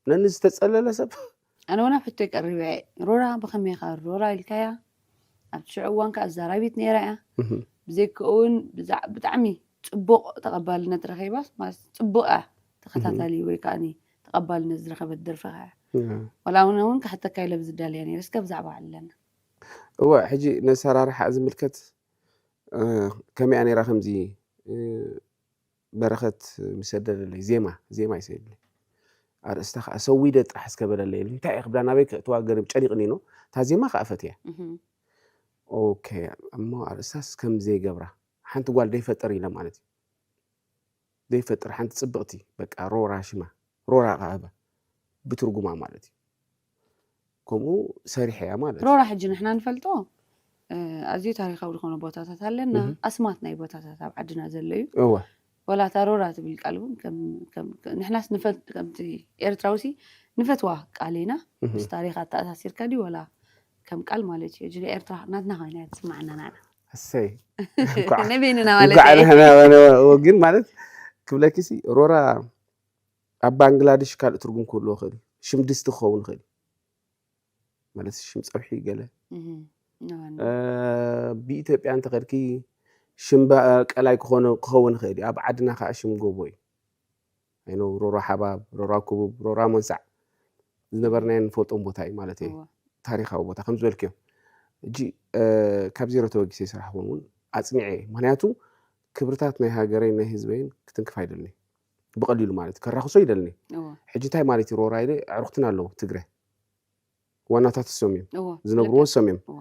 ነኒ ዝተፀለለ ሰብ ኣነ ወና ሕቶ ቀሪበ ሮራ ብኸመይ ኻ ሮራ ኢልካያ ኣብቲ ሽዑ እዋን ከዓ ኣዛራቢት ነይራ እያ እህ፣ ብዘይክኡ እውን ብዛ- ብጣዕሚ ፅቡቕ ተቐባልነት ረኺባስ ማለት ፅቡቕ እያ ተኸታታሊ ወይ ከዓ ተቐባልነት ዝረኸበት ደርፊ ኸያ እህ። ዋላ እውን እውን ክሕተካ ኢለ ብዝዳልያ ነይረ እስከ ብዛዕባ ኣለና እወ ሕጂ ነሰራርሓ ዝምልከት እ፣ ከመይ እያ ነይራ ከምዚ እ፣ በረኸት ምሰደለለይ ዜማ ዜማ ይሰደለይ ኣርእስታ ከዓ ሰዊደ ጥራሕ እስከበለለይ ኢሉ እንታይ እየ ክብላ ናበይ ክእትዋ ገሪም ጨኒቕኒ ኖ እታ ዜማ ከዓ ፈትያ እህም። ኦኬ እሞ ኣርእስታስ ከም ዘይገብራ ሓንቲ ጓል ደይፈጠር ኢለ ማለት እዩ ዘይፈጥር ሓንቲ ፅብቕቲ በቃ ሮራ ሽማ ሮራ ከኣበ ብትርጉማ ማለት እዩ ከምኡ ሰሪሐ እያ ማለት እዩ ሮራ ሕጂ ንሕና ንፈልጦ እ፣ ኣዝዩ ታሪካዊ ዝኾነ ቦታታት ኣለና እህ። ኣስማት ናይ ቦታታት ኣብ ዓድና ዘሎ እዩ እወ ወላ እታ ሮራ ትብል ቃል እውን ከም- ከም- ንሕናስ ንፈል- ከምቲ ኤርትራዊ ሲ ንፈትዋ ቃል ኢና እህ። ምስ ታሪክ ኣተኣሳሲርካ ድዩ ወላ ከም ቃል ማለት እዩ እጅ ኤርትራ ናትና ኮይና እያ ትስማዓና ናና እሰይ እንኳዕ ነቤንና እንኳዕ ማለት እዩ ንሕና በነ- ግን ማለት ክብለኪ ሲ ሮራ ኣብ ባንግላደሽ ካልእ ትርጉም ክህልዎ ይኽእል እዩ ሽም ድስቲ ክኸውን ይኽእል እዩ ማለት ሽም ፀብሒ ገለ እህ፣ ንዋን። እ፣ ብኢትዮጵያ እንተኸድኪ ሽም በ- ቀላይ ክኾነ ክኸውን ይኽእል እዩ ኣብ ዓድና ከዓ ሽም ጎቦ እዩ ኣይነው ሮራ ሓባብ ሮራ ክቡብ ሮራ መንሳዕ ዝነበርናዮ ንፈልጦም ቦታ እዩ ማለት እዩ እወ። ታሪካዊ ቦታ ከም ዝበልክዮ እጂ እ፣ ካብ ዜሮ ተበጊሰ ይስራሕ ክኸውን እውን ኣፅኒዐ እየ ምክንያቱ ክብርታት ናይ ሃገረይን ናይ ህዝበይን ክትንክፍ ኣይደልኒ ብቐሊሉ ማለት እዩ ከራኽሶ ይደልኒ እወ። ሕጂ እንታይ ማለት እዩ ሮራ ኢለ ኣዕሩኽትና ኣለዉ ትግረ ዋናታት እሶም እዮም እወ። ዝነብርዎ ልክዕ። እሶም እዮም እወ።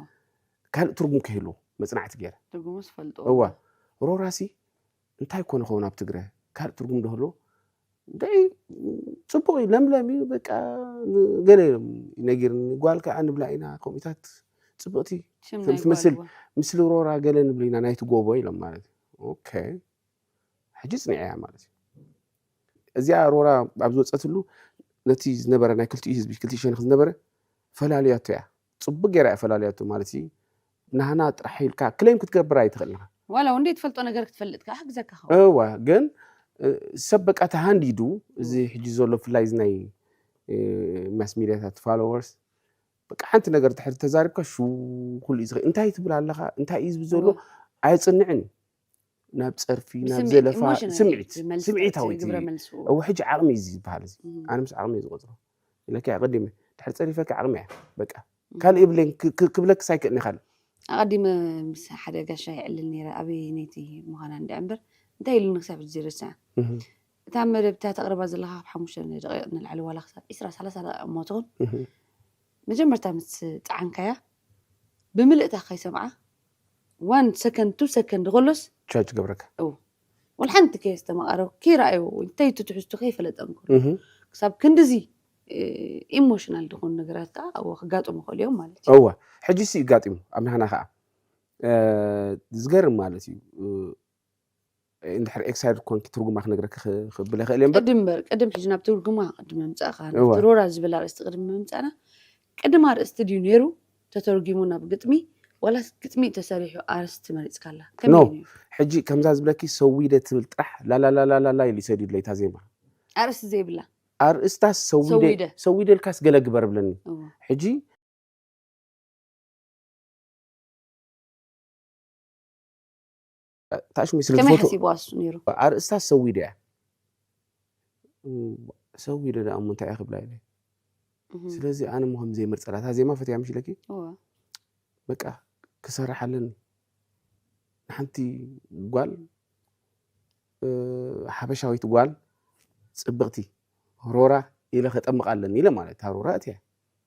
ካልእ ትርጉም ከይህልዎ መፅናዕቲ ገይረ ትርጉሙ ዝፈልጦ እዋ ሮራሲ እንታይ ኮነ ኸውን ኣብ ትግረ ካልእ ትርጉም ዶ ህልዎ እንታይ ፅቡቅ እዩ ለምለም እዩ በቃ ገለ ነጊርኒ ጓል ከዓ ንብላ ኢና ከምኡታት ፅብቅቲ ሽም ከም ናይ ትመስል ጓል እውን። ምስሊ ሮራ ገለ ንብል ኢና ናይቲ ጎቦ ኢሎም ማለት እዩ ኦኬ ሕጂ ፅኒዐ እያ ማለት እዩ እዚኣ ሮራ ኣብ ዝወፀትሉ ነቲ ዝነበረ ናይ ክልቲኡ ህዝቢ ክልቲኡ ሸነክ ዝነበረ ፈላልያቶ እያ ፅቡቅ ገይራ እያ ፈላልያቶ ማለት እዩ ናህና ጥራሕ ኢልካ ክሌም ክትገብር ኣይትኽእል ኢኻ ዋላ እውን ትፈልጦ ነገር ክትፈልጥ ከዓ ሕግዘካ ኸው እዋ ግን እ፣ ሰብ በቃ ተሃንዲዱ እዚ ሕጂ ዘሎ ብፍላይ እዚ ናይ ማስ ሚዲያታት ፎሎወርስ በቃ ሓንቲ ነገር ድሕሪ ተዛሪብካ ሹ ኩሉ እዩ ዝኽእል እንታይ ትብል ኣለኻ እንታይ እዩ ዝብል ዘሎ ኣይፅንዕን እዩ ናብ ፀርፊ ናብ ዘለፋ ስምዒት ስምዒታዊት እዩ እው ሕጂ ዓቕሚ እዩ ዝበሃል እዚ ኣነ ምስ ዓቕሚ እዩ ዝቆፅሮ ኢለካ ኣቐዲመ ድሕሪ ፀሪፈካ ዓቕሚ እያ በቃ ካልእ ይብለኝ ክብለክስ ኣይክእልን ካልእ ኣቐዲመ ምስ ሓደ ጋሻ ይዕልል ነይረ ኣበይ ነይቲ ምዃና እንዲ እምበር እንታይ ኢሉ ንክሳብ ሕጂ ዘይርስዐ እታ መደብ እታ ተቕርባ ዘለካ ካብ ሓሙሽተ ደቂቕ ንላዕሊ ዋላ ክሳብ ዒስራ ሰላሳ ደቂቕ እሞ ትኹን መጀመርታ ምስ ጸዓንካያ ብምልእታ ከይሰምዓ one second two second ከሎስ ቻርጅ ገብረካ እው ወላ ሓንቲ ከየስተማቐረ ከይረኣዮ እንታይ እቲ ትሕዝቱ ከይፈለጠ እንከሎ እህ ክሳብ ክንድዚ ኢሞሽናል ዝኾኑ ነገራት ከዓ እዎ ክጋጥሙ ይኽእሉ እዮም ማለት እዩ። እወ ሕጂ ሲ ይጋጢሙ ኣብ ናህና ከዓ እ፣ ዝገርም ማለት እዩ እ፣ እንድሕር ኤክሳይድ ኮንኪ ትርጉማ ክነግረኪ ክ- ክብል ይኽእል እየ እምበር ቅድም እምበር ቅድም ሕጂ ናብ ትርጉማ ቅድሚ ምምፃእካ እወ ናብቲ ሮራ ዝብል ኣርእስቲ ቅድሚ ምምፃእና ቅድም ኣርእስቲ ድዩ ነይሩ ተተርጊሙ ናብ ግጥሚ ዋላስ ግጥሚ ተሰሪሑ ኣርእስቲ መሪፅካላ ኖ ከመይ ነይሩ? ሕጂ ከምዛ ዝብለኪ ሰዊደ ትብል ጥራሕ ላላላላላላ ኢሉ ይሰድዩለ እታ ዜማ ኣርእስቲ ዘይብላ ኣርእስታ ሰዊደ ሰዊደ ሰዊደ ኢልካስ ገለ ግበር ብለኒ እወ ሕጂ ታሽሚ ስለ ከመይ ዝፈቱ ሓሲብዋ እሱ ነይሩ? ኣርእስታ ሰዊደ እያ እም፣ ሰዊደ ደኣ እሞ እንታይ እያ ክብላ ኢለ እህ ስለዚ ኣነ እሞ ከም ዘይመርፀላ እታ ዜማ ፈትያ ምሽ ኢለኪ እወ በቃ ክሰርሕ ኣለኒ ንሓንቲ ጓል እ፣ ሓበሻዊት ጓል ፅብቕቲ ሮራ ኢለ ከጠምቕ ኣለኒ ኢለ ማለት እታ ሮራ እትያ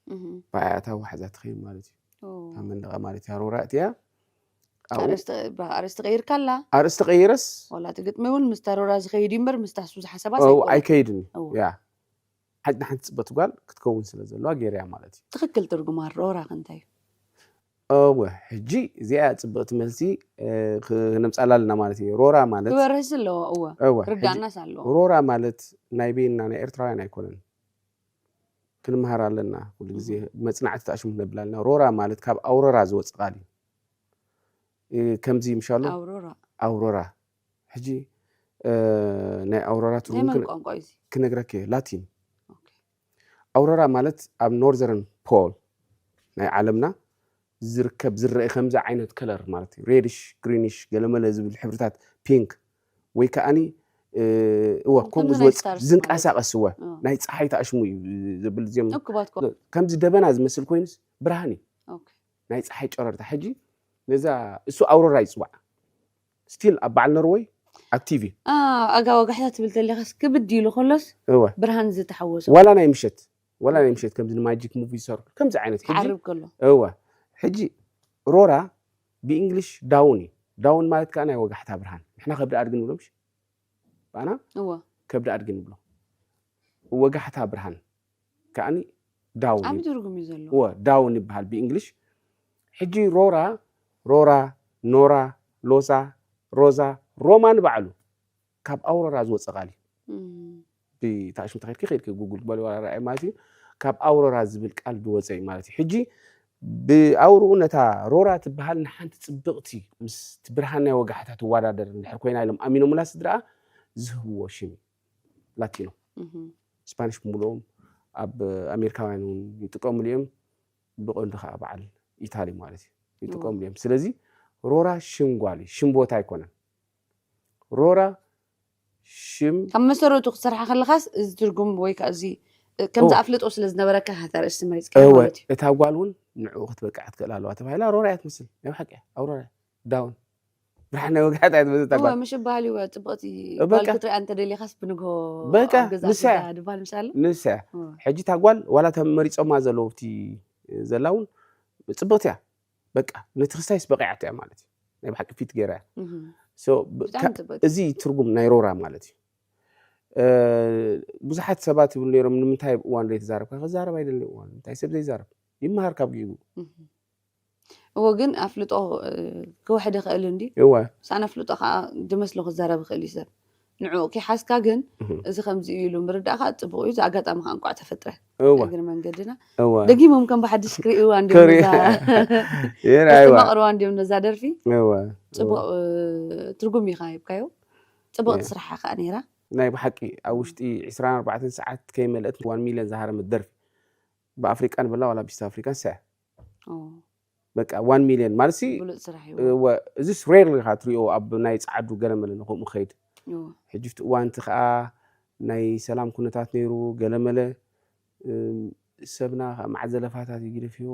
እህ ብኣያታ ዋሕዛ ትኸይድ ማለት እዩ ኦ ካብ መንደቓ ማለት እያ ሮራ እትያ ኣብኡ ኣርእስቲ ባ- ኣርእስቲ ቀይርካላ ኣርእስቲ ቀይረስ ዋላ እቲ ግጥሚ እውን ምስታ ሮራ ዝኸይድ እዩ እምበር ምስታ እሱ ዝሓሰባ ው ኣይኮነን ኣይከይድን እዩ እዎ ያ ሓንቲ ንሓንቲ ፅብቕቲ ጓል ክትከውን ስለ ዘለዋ ገይርያ ማለት እዩ ትኽክል ትርጉማ ሮራ ከ እንታይ እዩ? እወ ሕጂ እዚኣ ፅብቕቲ መልሲ እ፣ ክነምፃላ ኣለና ማለት እዩ ሮራ ማለት ክበርህስ ኣለዎ እወ እወ ሕጂ ርዳእናስ ኣለዎ ሮራ ማለት ናይ ቤንና ናይ ኤርትራውያን ኣይኮነን ክንመሃር ኣለና ኩሉ ግዜ መፅናዕቲ ተኣሽሙ ነብል ኣለና ሮራ ማለት ካብ ኣውረራ ዝወፅእ ቃል እዩ እ፣ ከምዚ ምሻሎ ኣውሮራ ኣውሮራ ሕጂ እ፣ ናይ ኣውሮራ ናይ ትርጉም መን ክነ- ቋንቋ እዩ እዚ? ክነግረክ እየ ላቲን ኦኬ። ኣውሮራ ማለት ኣብ ኖርዘርን ፖል ናይ ዓለምና ዝርከብ ዝረአ ከምዚ ዓይነት ከለር ማለት እዩ ሬድሽ ግሪንሽ ገለመለ ዝብል ሕብርታት ፒንክ ወይ ከዓኒ እ፣ እወ ከምኡ ከምዚ ናይ ዝወፅ ስታርስ ማለት ዝንቀሳቀስ እወ እ፣ ናይ ፀሓይ ተኣሽሙ እዩ ዝብል እዚኦም እኩባት ኮ ከምዚ ደበና ዝመስል ኮይኑስ ብርሃን እዩ ኦኬ። ናይ ፀሓይ ጨረርታ ሕጂ ነዛ እሱ ኣውሮራ ይፅዋዕ ስቲል ኣብ በዓል ኖርወይ ኣክቲቭ እዩ ኣ፣ ኣጋ ወጋሕታ ትብል ተለኻስ ክብድ ኢሉ ከሎስ እወ ብርሃን ዝተሓወሶ ዋላ ናይ ምሸት ዋላ ናይ ምሸት ከምዚ ንማጂክ ሙቪ ዝሰርሑ ከምዚ ዓይነት ሕጂ ክዓርብ ከሎ እወ ሕጂ ሮራ ብእንግሊሽ ዳውን እዩ ዳውን ማለት ከዓ ናይ ወጋሕታ ብርሃን ንሕና ከብዲ ኣድጊ ንብሎ ምሽ ባና እወ ከብዲ ኣድጊ ንብሎ ወጋሕታ ብርሃን ከዓኒ ዳውን ዓብ እዩ ትርጉም እዩ ዘለዎ እወ ዳውን ይበሃል ብእንግሊሽ ሕጂ ሮራ ሮራ ኖራ ሎሳ ሮዛ ሮማ ንባዕሉ ካብ ኣውሮራ ዝወፀ ቃል እዩ እም፣ ብታሽሙ ተኸድኪ ከድኪ ጉግል ግበሪ ዋላ ርኣይ ማለት እዩ ካብ ኣውሮራ ዝብል ቃል ዝወፀ እዩ ማለት እዩ ሕጂ ብኣውርኡ ነታ ሮራ ትበሃል ንሓንቲ ፅብቕቲ ምስ እቲ ብርሃን ናይ ወጋሕታ ትወዳደር እንድሕር ኮይና ኢሎም ኣሚኖምላ ስድራኣ ዝህብዎ ሽም እዩ ላቲኖ እም፣ ስፓኒሽ ብምልኦም ኣብ ኣሜሪካውያን እውን ይጥቀምሉ እዮም ብቐንዱ ከዓ በዓል ኢታሊ ማለት እዩ ይጥቀምሉ እዮም ስለዚ ሮራ ሽም ጓል እዩ ሽም ቦታ ኣይኮነን ሮራ ሽም ካብ መሰረቱ ክትሰርሓ ከለኻስ እዚ ትርጉም ወይ ከዓ እዚ ከምዚ ኣፍልጦ ስለ ዝነበረካ ሃታ ርእሲ መሪፅካ እወ ማለት እዩ እታ ጓል እውን ንዕኡ ክትበቅዕ ክትክእል ኣለዋ ተባሂላ ሮራ እያ ትመስል ናይ ሓቂ ኣውሮራ ዳውን ብርሃን ናይ ወጋሕታ እያ ትመስል እታ እወ ጓል ምሽ ባህሊ እወ ፅብቕቲ በቃ። ጓል ክትሪኣ እንተደሊኻስ ብንግሆ በቃ፣ ኣብ ገዛ ንሳ እያ። ሒዛ ድባል ምሳለ ንሳ እያ እወ ሕጂ እታ ጓል ዋላ እታ መሪፆማ ዘለዉ ኣብቲ ዘላ እውን ፅብቕቲ እያ በቃ ነቲ ክስታይስ በቂዓቶ እያ ማለት እዩ ናይ ብሓቂ ፊት ገይራ እያ እህ፣ So፣ ብ- ብጣዕሚ ካ- ፅብቕቲ እዚ ትርጉም ናይ ሮራ ማለት እዩ እ፣ ብዙሓት ሰባት ይብሉ ነይሮም ንምንታይ እዋን ዘይተዛረብካ ክዛረብ ኣይደሊ እዋን እንታይ ሰብ ዘይዛረብ ይመሃር ካብ ጊጉ እህ። እዎ ግን ኣፍልጦ እ፣ ክውሕድ ይኽእል እንዲ እወ ሳን ኣፍልጦ ከዓ ድመስሎ ክዛረብ ይኽእል እዩ ሰብ ንዕኡ ከይሓዝካ ግን እህ። እዚ ከምዚ እዩ ኢሉ ምርዳእ ከዓ ፅቡቅ እዩ እዚ ኣጋጣሚ ከዓ እንቋዕ ተፈጥረ እወ እግሪ መንገድና እወ ደጊሞም ከም ብሓድሽ ክርእይዋ እንዲዮም ክርኢ- ነዛ ይርኣይዋ ክስተማቕርዋ እንዲዮም ነዛ ደርፊ እወ ፅቡቅ እ፣ ትርጉም ኢኻ ሂብካዮ ፅቡቅቲ እ። ስራሓ ከዓ ነይራ ናይ ብሓቂ ኣብ ውሽጢ ዕስራን ኣርባዕተን ሰዓት ከይመልአት ዋን ሚልዮን ዝሃረመት ደርፊ ብኣፍሪቃ ንበላ ዋላ ብስተ ኣፍሪቃን ሰ ኦ፣ በቃ ዋን ሚልዮን ማለት ሲ ብሉፅ ስራሕ እዩ እወ፣ እዚስ ሬር ኢኻ ትሪኦ ኣብ ናይ ፀዓዱ ገለመለ ንከምኡ ክኸይድ እዎ። ሕጂ ፍቲ እዋንቲ ከዓ ናይ ሰላም ኩነታት ነይሩ ገለመለ እም፣ ሰብና ከዓ መዓት ዘለፋታት ይግደፍዮ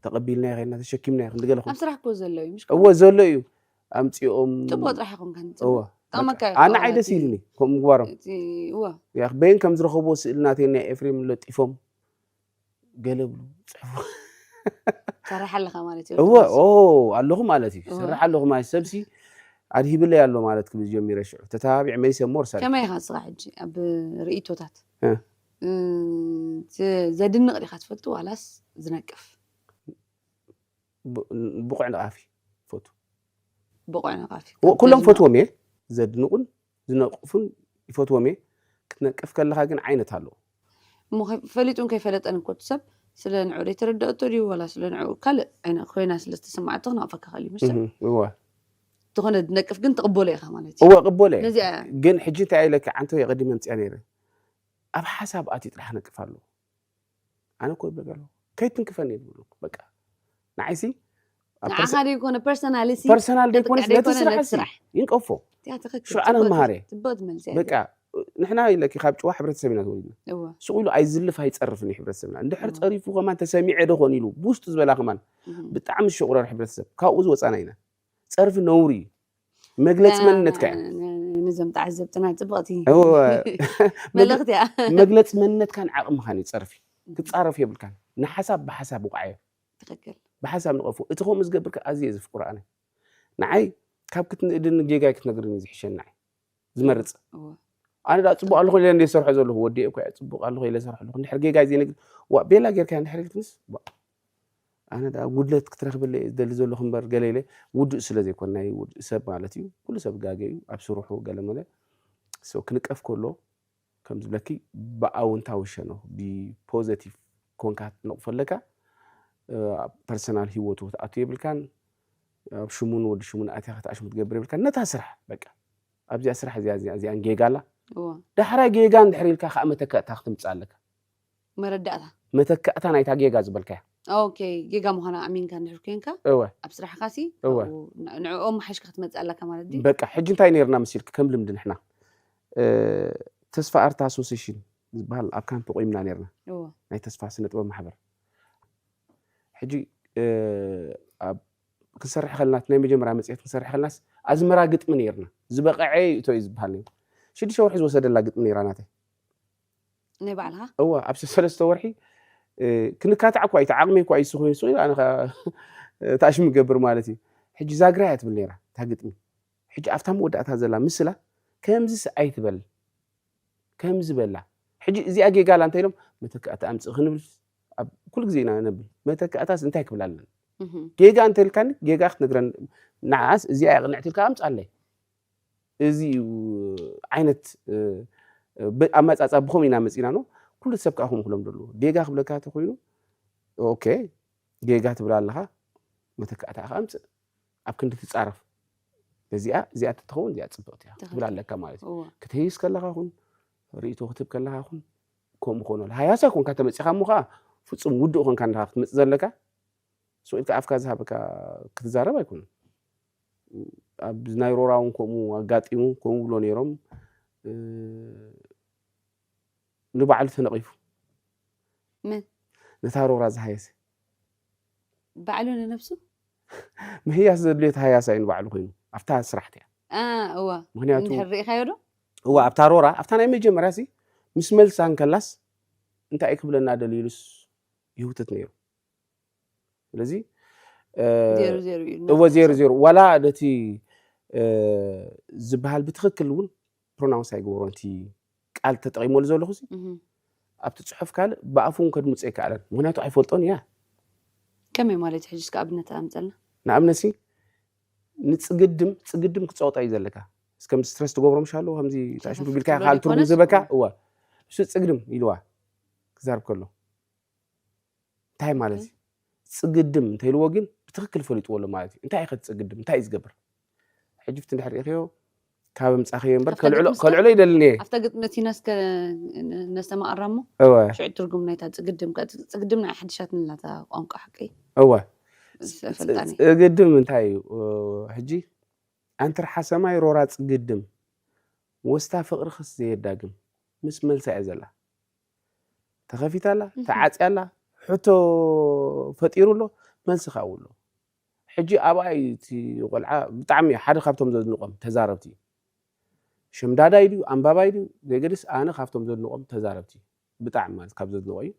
ተቐቢልና ይኸድና ተሸኪምና ይኸ እንደገለ ኣብ ስራሕ እኮ ዘሎ እዩ ምሽ እወ ዘሎ እዩ ኣምፂኦም ፅቡቅ ጥራሕ ይኹን ከን እወ ጠመካ እዩ ኣነ ከዋላ ዓይደስ እቲ- ኢሉኒ ከምኡ ምግባሮም እቲ- እወ ያ በይን ከም ዝረኸብዎ ስእሊ ናተይ ናይ ኤፍሬም ለጢፎም ገለ ብሉ ጽሕፉ ሰራሕ ኣለኻ ማለት እዩ እወ ኦ ኣለኹ ማለት እዩ ሰርሕ ኣለኹ ማለት ሰብሲ ኣድሂብለይ ኣሎ ማለት ክብል ጀሚረ ሽዑ ተተባቢዕ መይሰ ሞር ሰሪሕ ከመይ ኢኻ ስኻ ሕጂ ኣብ ርእይቶታት እ። እ፣ ዝ- ዘድንቕ ዲኻ ትፈልጡ ዋላስ ዝነቅፍ ብቑዕ ንቓፊ ፈቱ ብቑዕ ነቓፊ ኩሎም ፈትዎም እየ ዘድንቑን ዝነቕፉን ይፈትዎም እየ ክትነቅፍ ከለኻ ግን ዓይነት ኣለዎ እሞ ከይ- ፈሊጡን ከይፈለጠን እኮ እቲ ሰብ ስለ ንዑ ዘይተረደአቶ ድዩ ዋላ ስለ ንዑ ካልእ ዓይነት ኮይና ስለ ዝተሰማዓቶ ክነቕፈካ ክእል እዩ ምስ ሰብ እህ፣ እወ ዝኾነ ዝነቅፍ ግን ትቕበሎ ኢኻ ማለት እዩ እወ ቅቦለ ነዚኣ ግን ሕጂ እንታይ ኢለካ ዓንተ የቐዲመ ምፅያ ነይረ ኣብ ሓሳብ ኣትዩ ጥራሕ ነቅፍ ኣለዎ ኣነ እኮ ይብለካ ኣለኹ ከይትንክፈኒ ይብሉ በቃ ንዓይሲ ኣብ ንዓኻ ደይኮነ ፐርሰናል ሲ ፐርሰናል ደይኮነስ ነቲ ስራሕ ሲ ስራሕ ይንቀፎ ያ ትኽክል ሽዑ ኣነ ጽቡቕ- መሃረ ጽቡቕ ትመልስ እያ በቃ ንሕና ኢለኪ ካብ ጭዋ ሕብረተሰብ ኢና ተወሊድና እወ ስቕ ኢሉ ኣይዝልፍ ኣይፀርፍን እዩ ሕብረተሰብና እንድሕር እወ። ፀሪፉ ከማን ተሰሚዐ ዶ ኾን ኢሉ ብውሽጡ ዝበላ ከማን እህም። ብጣዕሚ ሽቑረር ሕብረተሰብ ካብኡ ዝወፃና ኢና ፀርፊ ነውሪ እዩ መግለፂ መንነትካ እዩ ንዞም ተዓዘብትና ጽብቕቲ እወ። መልእኽቲ እያ መግለፂ መንነትካን ዓቕምኻን እዩ ፀርፊ ክትፃረፍ የብልካን ንሓሳብ ብሓሳብ ውቃዓዮ ትኽክል ብሓሳብ ንቐፎ እቲ ከምኡ ዝገብር ከ ኣዝየ ዘፍቅሮ ኣነ ንዓይ ካብ ክትንእድኒ ጌጋይ ክትነግርኒ ዝሕሸኒ ንዓይ ዝመርፅ እወ። ኣነ ዳ ፅቡቅ ኣለኹ ኢለ እንደ ሰርሖ ዘለኹ ወዲ እኮ እያ ፅቡቅ ኣለኹ ኢለ ሰርሖ ኣለኹ እንድሕር ጌጋይ ዘይነግር ዋ ቤላ ጌርካ እንድሕር ኢልክንስ ዋ፣ ኣነ ዳ ጉድለት ክትረክበለ እየ ዝደሊ ዘለኹ እምበር ገለ ኢለ ውዱእ ስለ ዘይኮን ናይ ውዱእ ሰብ ማለት እዩ ኩሉ ሰብ ጋገ እዩ ኣብ ስርሑ ገለ መለ ሰው ክንቀፍ ከሎ ከም ዝብለኪ ብኣውንታዊ ሸነኽ ብፖዘቲቭ ኮንካ ትነቕፎ ኣለካ ፐርሰናል ሂወቱ ክትኣቱ የብልካን ኣብ ሽሙን ወዲ ሽሙን ኣትያ ከተኣሽሙ ትገብር የብልካ ነታ ስራሕ በቃ ኣብዚኣ ስራሕ እዚኣ እዚኣ እዚኣን ጌጋ ኣላ እወ ዳሕራይ ጌጋ እንድሕር ኢልካ ከዓ መተካእታ ክትምፅእ ኣለካ መረዳእታ መተካእታ ናይታ ጌጋ ዝበልካያ ኦኬ ጌጋ ምዃና ኣሚንካ እንድሕር ኮንካ እወ ኣብ ስራሕካ ሲ እወ ንዕኦም ሓሽካ ክትመፅእ ኣለካ ማለት ድዩ በቃ ሕጂ እንታይ ነርና መሲልክ ከም ልምዲ ንሕና እ፣ ተስፋ ኣርት ኣሶሴሽን ዝበሃል ኣብ ካምፕ ቆይምና ነርና እወ ናይ ተስፋ ስነ ጥበብ ማሕበር ሕጂ እ፣ ኣብ ክንሰርሕ ከለና እቲ ናይ መጀመርያ መፅሄት ክንሰርሕ ከለናስ ኣዝመራ ግጥሚ ነርና ዝበቐዐ እቶ እዩ ዝበሃል ነይሩ ሽዱሽተ ወርሒ ዝወሰደላ ግጥሚ ነይራ ናተይ ናይ ባዕልኻ እወ ኣብ ሰለስተ ወርሒ እ፣ ክንካታዕ እኳ እዩ እቲ ዓቕሚ እኳ ይስኹ ይስኹ ኣነ ተኣሽሙ ገብር ማለት እዩ ሕጂ ዛግራ እያ ትብል ነይራ እታ ግጥሚ ሕጂ ኣብታ መወዳእታ ዘላ ምስላ ከምዚስ ኣይትበል ከምዚ በላ ሕጂ እዚኣ ጌጋ ኣላ እንታይ ኢሎም መተካእታ ኣምፅእ ክንብል ኣብ ኩሉ ግዜ ኢና ነብል መተካእታስ እንታይ ክብል ኣለና እህም። ጌጋ እንተልካኒ ጌጋ ክትነግረን ንዓስ እዚኣ እያ ቅንዕቲ ኢልካ ኣምፅኣለይ እዚ እዩ ዓይነት እ፣ ብ- ኣመፃፃ ብኸም ኢና መፂና ነው ኩሉ ሰብ ከዓ ከም ክሎም ደለዎ ጌጋ ክብለካ ተኮይኑ ኦኬ ጌጋ ትብል ኣለኻ መተካእታ ኢኻ ኣምፅእ ኣብ ክንዲ ትፃረፍ እዚኣ እዚኣ ትትኸውን እዚኣ ፅብቕቲ እያ ትብል ኣለካ ማለት እዩ እወ ክትህይስ ከለኻ ኹን ርእቶ ክትብ ከለኻ ኹን ከምኡ ኾኖ ሃያሳ ኮንካ ተመፂኻ እሞ ከዓ ፍፁም ውዱእ ኮንካ ንኻ ክትመፅእ ዘለካ ስቕ ኢልካ ኣፍካ ዝሃበካ ክትዛረብ ኣይኮነን ኣብ ናይ ሮራ እውን ከምኡ ኣጋጢሙ ከምኡ ብሎ ነይሮም እ፣ ንባዕሉ ተነቒፉ መን ነታ ሮራ ዝሃየሰ ባዕሉ ንነብሱ ምህያስ ዘድልዮ ተሃያሳይ ንባዕሉ ኮይኑ ኣብታ ስራሕቲ እያ አ፣ እዋ ምክንያቱ እንድሕር ርኢኻዮ ዶ እዋ ኣብታ ሮራ ኣብታ ናይ መጀመርያ ሲ ምስ መልሳ እንከላስ እንታይ እዩ ክብለና ደልዩሉስ ይህውትት ነይሩ ስለዚ እ፣ ዜሩ ዜሩ እዩ እወ ዜሩ ዜሩ ዋላ ነቲ እ፣ ዝበሃል ብትክክል እውን ፕሮናውንስ ኣይገብሮን እቲ ቃል ተጠቂመሉ ዘለኹ ሲ እህ፣ ኣብቲ ፅሑፍ ካልእ ብኣፉ እውን ከድምፆ ኣይከኣለን ምክንያቱ ኣይፈልጦን እያ ከመይ ማለት እዩ ሕጂ እስከ ኣብነት ኣምፀልና ንኣብነት ሲ ንፅግድም ፅግድም ክፀወጣ እዩ ዘለካ እስከምዚ ስትረስ ትገብሮም ሻለዉ ከምዚ ታሽሙ ቢልካ ሸፋፍን ካልእ ትርጉም ዘይኮነስ ዝበካ እዋ እሱ ፅግድም ኢልዋ ክዛርብ ከሎ እንታይ ማለት እዩ ፅግድም እንተኢልዎ ግን ብትክክል ፈሊጥዎ ኣሎ ማለት እዩ እንታይ ኢኸ ትፅግድም እንታይ እዩ ዝገብር ሕጂ ፍቲ እንድሕር ርኢኽዮ ካብ ኣምፃኽዮ እምበር ኣብታ ከልዕሎ ግጥሚ እስከ- ከልዕሎ ይደሊ እየ ኣብታ ግጥሚ እቲ ነስከ ነስተማቐራ እሞ እወ ሽዑ ትርጉም ናይታ ፅግድም ከ ፅግድም ናይ ሓድሻት ንላታ ቋንቋ ሓቀይ እወ ፈልጣኒ ፅግድም እንታይ እዩ ሕጂ ኣንትርሓ ሰማይ ሮራ ፅግድም ወስታ ፍቕርኽስ ዘየዳግም ምስ መልሳ እያ ዘላ ተኸፊታ ኣላ ተዓፅያ ኣላ ሕቶ ፈጢሩ ኣሎ መልሲ ከዓ ኣሎ ሕጂ ኣብኣ እዩ እቲ ቆልዓ ብጣዕሚ ሓደ ካብቶም ዘድንቖም ተዛረብቲ እዩ ሸምዳዳይ ድዩ ኣንባባይ ድዩ ዘይገድስ ኣነ ካብቶም ዘድንቖም ተዛረብቲ እዩ ብጣዕሚ ማለት ካብ ዘድንቖ እዩ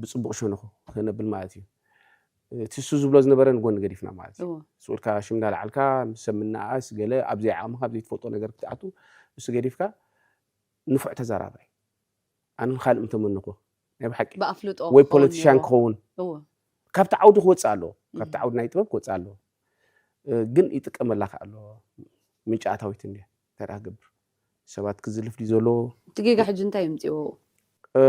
ብፅቡቕ ሸነኹ ከነብል ማለት እዩ። እቲ እሱ ዝብሎ ዝነበረ ንጎኒ ገዲፍና ማለት እዩ። እዎ ስኡልካ ሽም እንዳለዓልካ ምስ ሰብ ምንኣስ ገለ ኣብ ዘይዓቕምካ ኣብ ዘይትፈልጦ ነገር ክትኣቱ እሱ ገዲፍካ ንፉዕ ተዛራባይ ኣነ ንካልእ ምተመንኹ ናይ ብሓቂ ብኣፍልጦ ወይ ክኸውን ፖለቲሽያን ነይርዎ። ክኸውን እዎ ካብቲ ዓውዲ ክወፅእ ኣለዎ። ካብቲ እም። ዓውዲ ናይ ጥበብ ክወፅእ ኣለዎ። እ፣ ግን ይጥቀመላ ከ ኣሎ ምንጪ ኣታዊት እንዲ እንታይ ደኣ ክገብር ሰባት ክዝልፍ ድዩ ዘሎ? እቲ ጌጋ ሕጂ እንታይ የምፅዎ? እ፣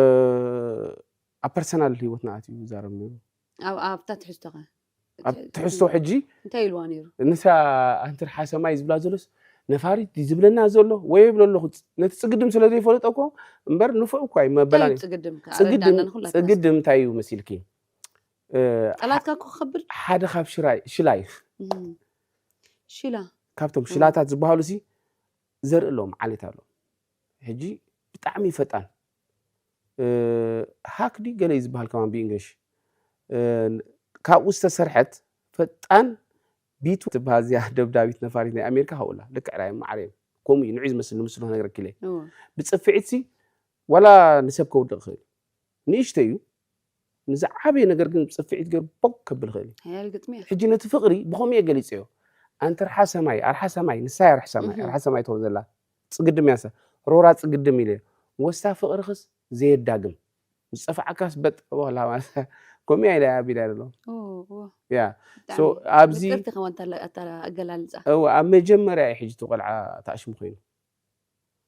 ኣብ ፐርሰናል ህይወትና ኣትዩ ይዛረብ ነይሩ። ኣብ ኣብታ ትሕዝቶኸ ኣብ ትሕዝቶ ሕጂ እንታይ ኢልዋ ነይሩ? ንሳ ኣንትር ሓሰማይ ዝብላ ዘሎስ ነፋሪት ድዩ ዝብለና ዘሎ ወይ ይብሎ ኣለኹ። ነቲ ፅግድም ስለ ዘይፈልጦ እኮ እምበር ንፉዕ እኳ እዩ መበላ እንታይ እዩ ነይሩ። ፅግድም ከ ፅግድም ኣረዳና ንኩላትና ፅግድም እንታይ እዩ መሲልኪ? እ፣ ቃላትካ እኮ ክኸብድ ሓደ ካብ ሽራይ ሽላይኽ እም። ሽላ ካብቶም ሽላታት ዝበሃሉ ሲ ዘርኢ ኣለዎም ዓይነት ኣሎ። ሕጂ ብጣዕሚ ፈጣን እ፣ ሃክ ድዩ ገለ እዩ ዝበሃል ከማን ብእንግሊሽ እ፣ ካብኡ ዝተሰርሐት ፈጣን ቢቱ ትበሃል እዚኣ ደብዳቢት ነፋሪት ናይ ኣሜሪካ ሃውላ ልክዕ ራይ ማዕረ እዮም። ከምኡ እዩ ንዑ ዝመስል ንምስሉ ክነግረኪ ኢለ እዎ ብፅፍዒት ሲ ዋላ ንሰብ ከውድቕ ይኽእል እዩ። ንእሽተይ እዩ ንዝዓበየ ነገር ግን ብፅፍዒት ገይሩ ቦክ ከብል ይኽእል እዩ። ሓያል ግጥሚ እያ ሕጂ ነቲ ፍቕሪ ብኸምኡ እየ ገሊፀዮ። ኣንተ ርሓ ሰማይ ኣርሓ ሰማይ ንሳ እያ ርሓ ሰማይ እህ። ኣርሓ ሰማይ ትኸውን ዘላ ፅግድም እያ ንሳ ሮራ ፅግድም ኢለ ወስታ ፍቕርኽስ ዘየዳግም ምስ ፀፋዕካስ በጥ ወላ ማለት ከምኡ እያ ኢለ ኣቢላ ዘሎ ኦ፣ ኦ፣ ያ ብጣዕሚ so ኣብዚ ምቅርቲ ከማን ታላ- ኣታ ኣገላልፃ እወ ኣብ መጀመርያ እዩ ሕጂ እቲ ቆልዓ ተኣሽሙ ኮይኑ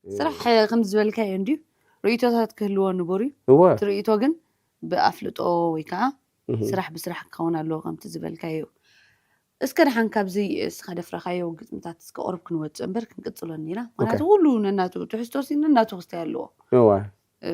ስራሕ ከምዚ ዝበልካዮ እንድዩ ርእቶታት ክህልዎ ንቡር እዩ እወ እቲ ርእቶ ግን ብኣፍልጦ ወይ ከዓ እህ። ስራሕ ብስራሕ ክኸውን ኣለዎ ከምቲ ዝበልካዮ እስከ ደሓን ካብዚ እስኻ ደፍረኻዮ ግጥምታት እስከ ቁሩብ ክንወፅእ እምበር ክንቅፅሎ እኒና ምክንያቱ ኩሉ ነናቱ ትሕዝቶ ሲ ነናቱ ክስታይ ኣለዎ እወ እ፣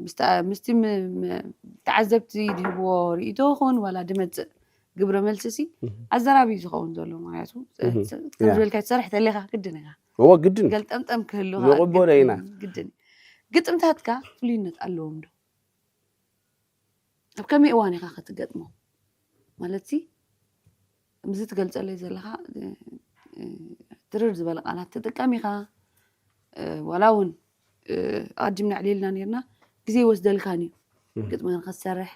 ምስታ- ምስቲ ም- ም- ተዓዘብቲ ዝህብዎ ርእቶ ይኸውን ዋላ ድመፅእ ግብረ መልሲ ሲ እህ። ኣዘራቢ ዝኸውን ዘሎ ምክንያቱ እህ። ከም ዝበልካ ትሰርሕ ተለካ ግድን ኢኻ እወ ግድን ገልጠምጠም ክህሉ ንቕበሎ ኢና። ግድን እዩ። ግጥምታትካ ፍሉይነት ኣለዎም ዶ ኣብ ከመይ እዋን ኢኻ ክትገጥሞ ማለት ሲ ምዚ ትገልፀለይ ዘለካ እ፣ እ፣ ትርር ዝበለ ቃላት ትጥቀም ኢኻ እ፣ ዋላ እውን እ፣ ኣቀዲምና ዕሊልና ነርና ግዜ ይወስደልካን እዩ እህ። ግጥሚ ክትሰርሕ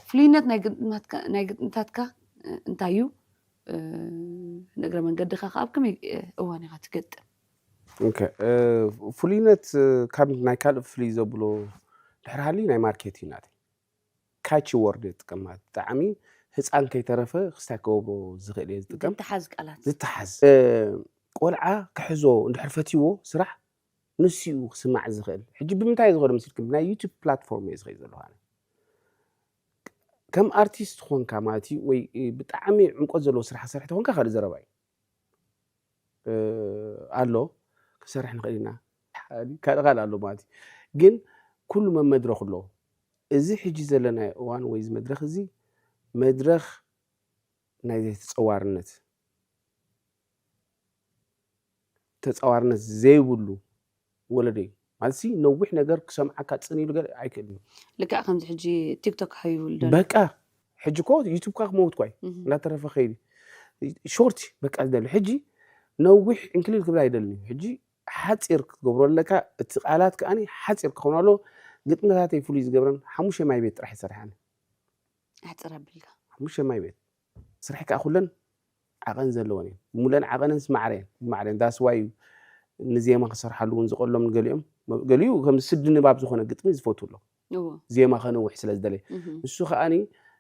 ፍሉይነት ናይ ግጥምታትካ- ናይ ግጥምታትካ እ፣ እንታይ እዩ እ፣ ንእግረ መንገድኻ ከ ኣብ ከመይ እ፣ እዋን ኢኻ ትገጥም ኦኬ፣ እ፣ ፍሉይነት እ፣ ካብ ናይ ካልእ ፍልይ ዘብሎ ድሕሪ ሃሊ ናይ ማርኬት እዩ ናተይ ካቺ ወርድ የጥቀማ ብጣዕሚ ህፃን ከይተረፈ ክስታይ ክገብሮ ዝኽእል እየ ዝጥቀም ዝተሓዝ ቃላት ዝተሓዝ እ፣ ቆልዓ ክሕዞ እንድሕር ፈትይዎ ስራሕ ንስኡ ክስማዕ ዝኽእል ሕጂ ብምንታይ ዝኸዶ ምስልኩም ናይ ዩቱብ ፕላትፎርም እየ ዝኸይ ዘለኹ ኣነ ከም ኣርቲስት ትኾንካ ማለት እዩ ወይ ብጣዕሚ ዕምቆት ዘለዎ ስራሕ ክሰርሕ ተኾንካ ካልእ ዘረባ እዩ ኣሎ ክሰርሕ ንኽእል ኢና ካልእ ካልእ ኣሎ ማለት እዩ ግን ኩሉ መመድረክ ኣለዎ እዚ ሕጂ ዘለናዮ እዋን ወይ እዚ መድረክ እዚ መድረክ ናይ ዘይተፀዋርነት ተፃዋርነት ዘይብሉ ወለዶ እዩ ማለት ሲ ነዊሕ ነገር ክሰምዓካ ፅን ኢሉ ገለ ኣይክእልን እዩ ልክዕ ከምዚ ሕጂ ቲክቶክ ሃይብል ዶ በቃ ሕጂ ኮ ዩቱብካ ክመውት ኳይ እህ፣ እንዳተረፈ ከይዲ ሾርት በቃ ዝደሊ ሕጂ ነዊሕ እንክሊል ክብል ኣይደልን እዩ ሕጂ ሓፂር ክትገብሮ ኣለካ እቲ ቃላት ከኣኒ ሓፂር ክኸውን ኣለዎ ግጥምታተይ ፍሉይ ዝገብረን ሓሙሽተ ማይ ቤት ጥራሕ ይሰርሓኒ ኣሕፅር ኣቢልካ ሓሙሽተ ማይ ቤት ስራሕ ከዓ ኩለን ዓቐን ዘለወን እየን ብሙለን ዓቐንን ስማዕረየን ብማዕረን ዳስዋይ እዩ ንዜማ ክሰርሓሉ እውን ዝቐሎም ንገሊኦም ገሊኡ ከም ስዲ ንባብ ዝኾነ ግጥሚ ዝፈቱ ኣሎ እዎ ዜማ ከነውሕ ስለ ዝደለየ እህ፣ ንሱ ከዓኒ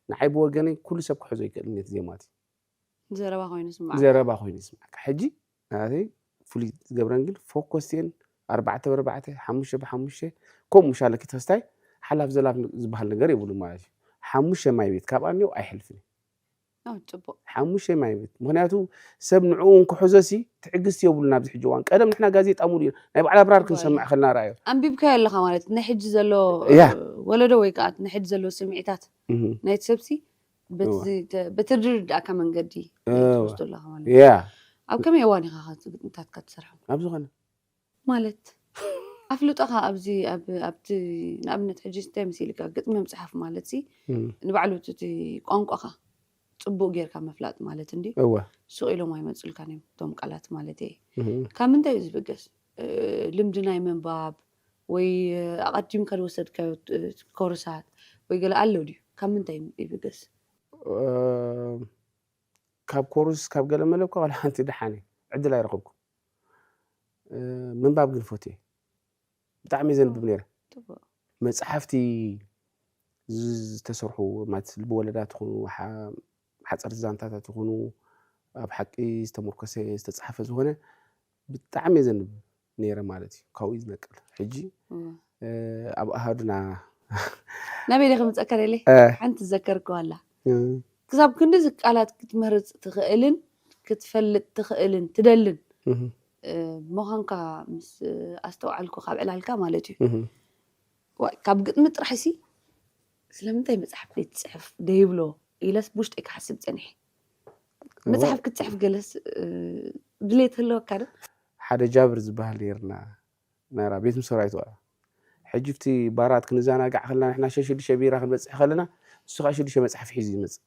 ንዓይ ብወገነይ ኩሉ ሰብ ክሕዞ ይክእል ነቲ ዜማ እቲ ዘረባ ኮይኑ ስማዕ ዘረባ ኮይኑ ይስማዕካ ሕጂ ናተይ ፍሉይ ዝገብረን ግን ፎኮስቲን ኣርባዕተ ብኣርባዕተ ሓሙሽተ ብሓሙሽተ ከምኡ ሻለኪ ተስታይ ሓላፍ ዘላፍ ዝበሃል ነገር የብሉ ማለት እዩ ሓሙሽተ ማይ ቤት ካብኣ እኒው ኣይሕልፍን እዩ ኣው፣ ፅቡቅ ሓሙሽተ ማይ ቤት ምክንያቱ ሰብ ንዕኡ እንክሕዞ ሲ ትዕግስቲ የብሉ ናብዚ ሕጂ እዋን ቀደም ንሕና ጋዜጣ ሙሉ ኢና ናይ ባዕላ ብራር ክንሰምዕ ከልና ረኣዮ ኣንቢብካዮ ኣለካ ማለት ናይ ሕጂ ዘሎ ያ። ወለዶ ወይ ከዓ ናይ ሕጂ ዘሎ ስምዒታት እህ። ናይቲ ሰብሲ በቲ እዋ። ዝ- ተ- በቲ ዝርዳእካ መንገዲ እዋ። ትወስዶ ኣለካ ማለት እዩ። ያ ኣብ ከመይ እዋን ኢኻ ከ ግጥምታትካ ትሰርሖም ኣብ ዝኾነ ማለት ኣፍልጦኻ ኣብዚ ኣብ- ኣብቲ ንኣብነት ሕጂ እንታይ መሲልካ ግጥሚ ምፅሓፍ ማለት ሲ እም። ንባዕሉ እቲ ቋንቋኻ ፅቡቅ ጌርካ ምፍላጥ ማለት እንዲ እወ ሱቅ ኢሎም ኣይመፁልካን እዮም እቶም ቃላት ማለት እየ እም። ካብ ምንታይ እዩ ዝብገስ እ፣ ልምዲ ናይ ምንባብ ወይ ኣቐዲምካ ዝወሰድካዮ እ፣ ኮርሳት ወይ ገለ ኣሎ ድዩ? ካብ ምንታይ ይብገስ? ካብ ኮርስ ካብ ገለ መለ እኳ ዋላ ሓንቲ ደሓነ ዕድል ኣይረኸብኩም። ምንባብ ግን ፈትየ፣ ብጣዕሚ ዘንብብ ነይረ። መፅሓፍቲ ዝተሰርሑ ማለት ልቢ ወለዳት ይኹኑ፣ ሓፀርቲ ዛንታታት ይኹኑ፣ ኣብ ሓቂ ዝተመርኮሰ ዝተፃሓፈ ዝኾነ ብጣዕሚ ዘንብብ ነይረ ማለት እዩ። ካብኡ እዩ ዝነቅል። ሕጂ ኣብ ኣሃዱና ናበይ ዲኺ ምፀካ ደለ ሓንቲ ዘከርክዋ ኣላ። ክሳብ ክንድዚ ቃላት ክትመርፅ ትኽእልን ክትፈልጥ ትኽእልን ትደልን ምዃንካ ምስ ኣስተውዓልኩ ካብ ዕላልካ ማለት እዩ። ካብ ግጥሚ ጥራሕ ሲ ስለምንታይ መፅሓፍ ዘይትፅሕፍ ደይብሎ ኢለስ ብውሽጠይ ክሓስብ ፀኒሐ። መፅሓፍ ክትፅሕፍ ገለስ ድሌት ህለወካ ዶ? ሓደ ጃብር ዝበሃል ነርና ናራ ቤት ምሰራይቱ። ሕጂ ብቲ ባራት ክንዘናጋዕ ከለና ንሕና ሸሽዱሸ ቢራ ክንበፅሕ ከለና እሱ ከዓ ሽዱሸ መፅሓፍ ሒዙ ይመፅእ።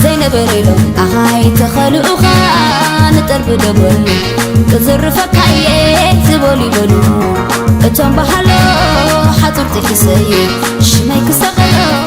ዘይነበረ ኢሎም ኣኻይ ተኸልኡኻ ንጠርቢ ደበል ክዝርፈካ እየ ዝበሉ ይበሉ እቶም ባህሎ ሓፁር ጥሒሰ እየ ሽመይ ክሰቐሎ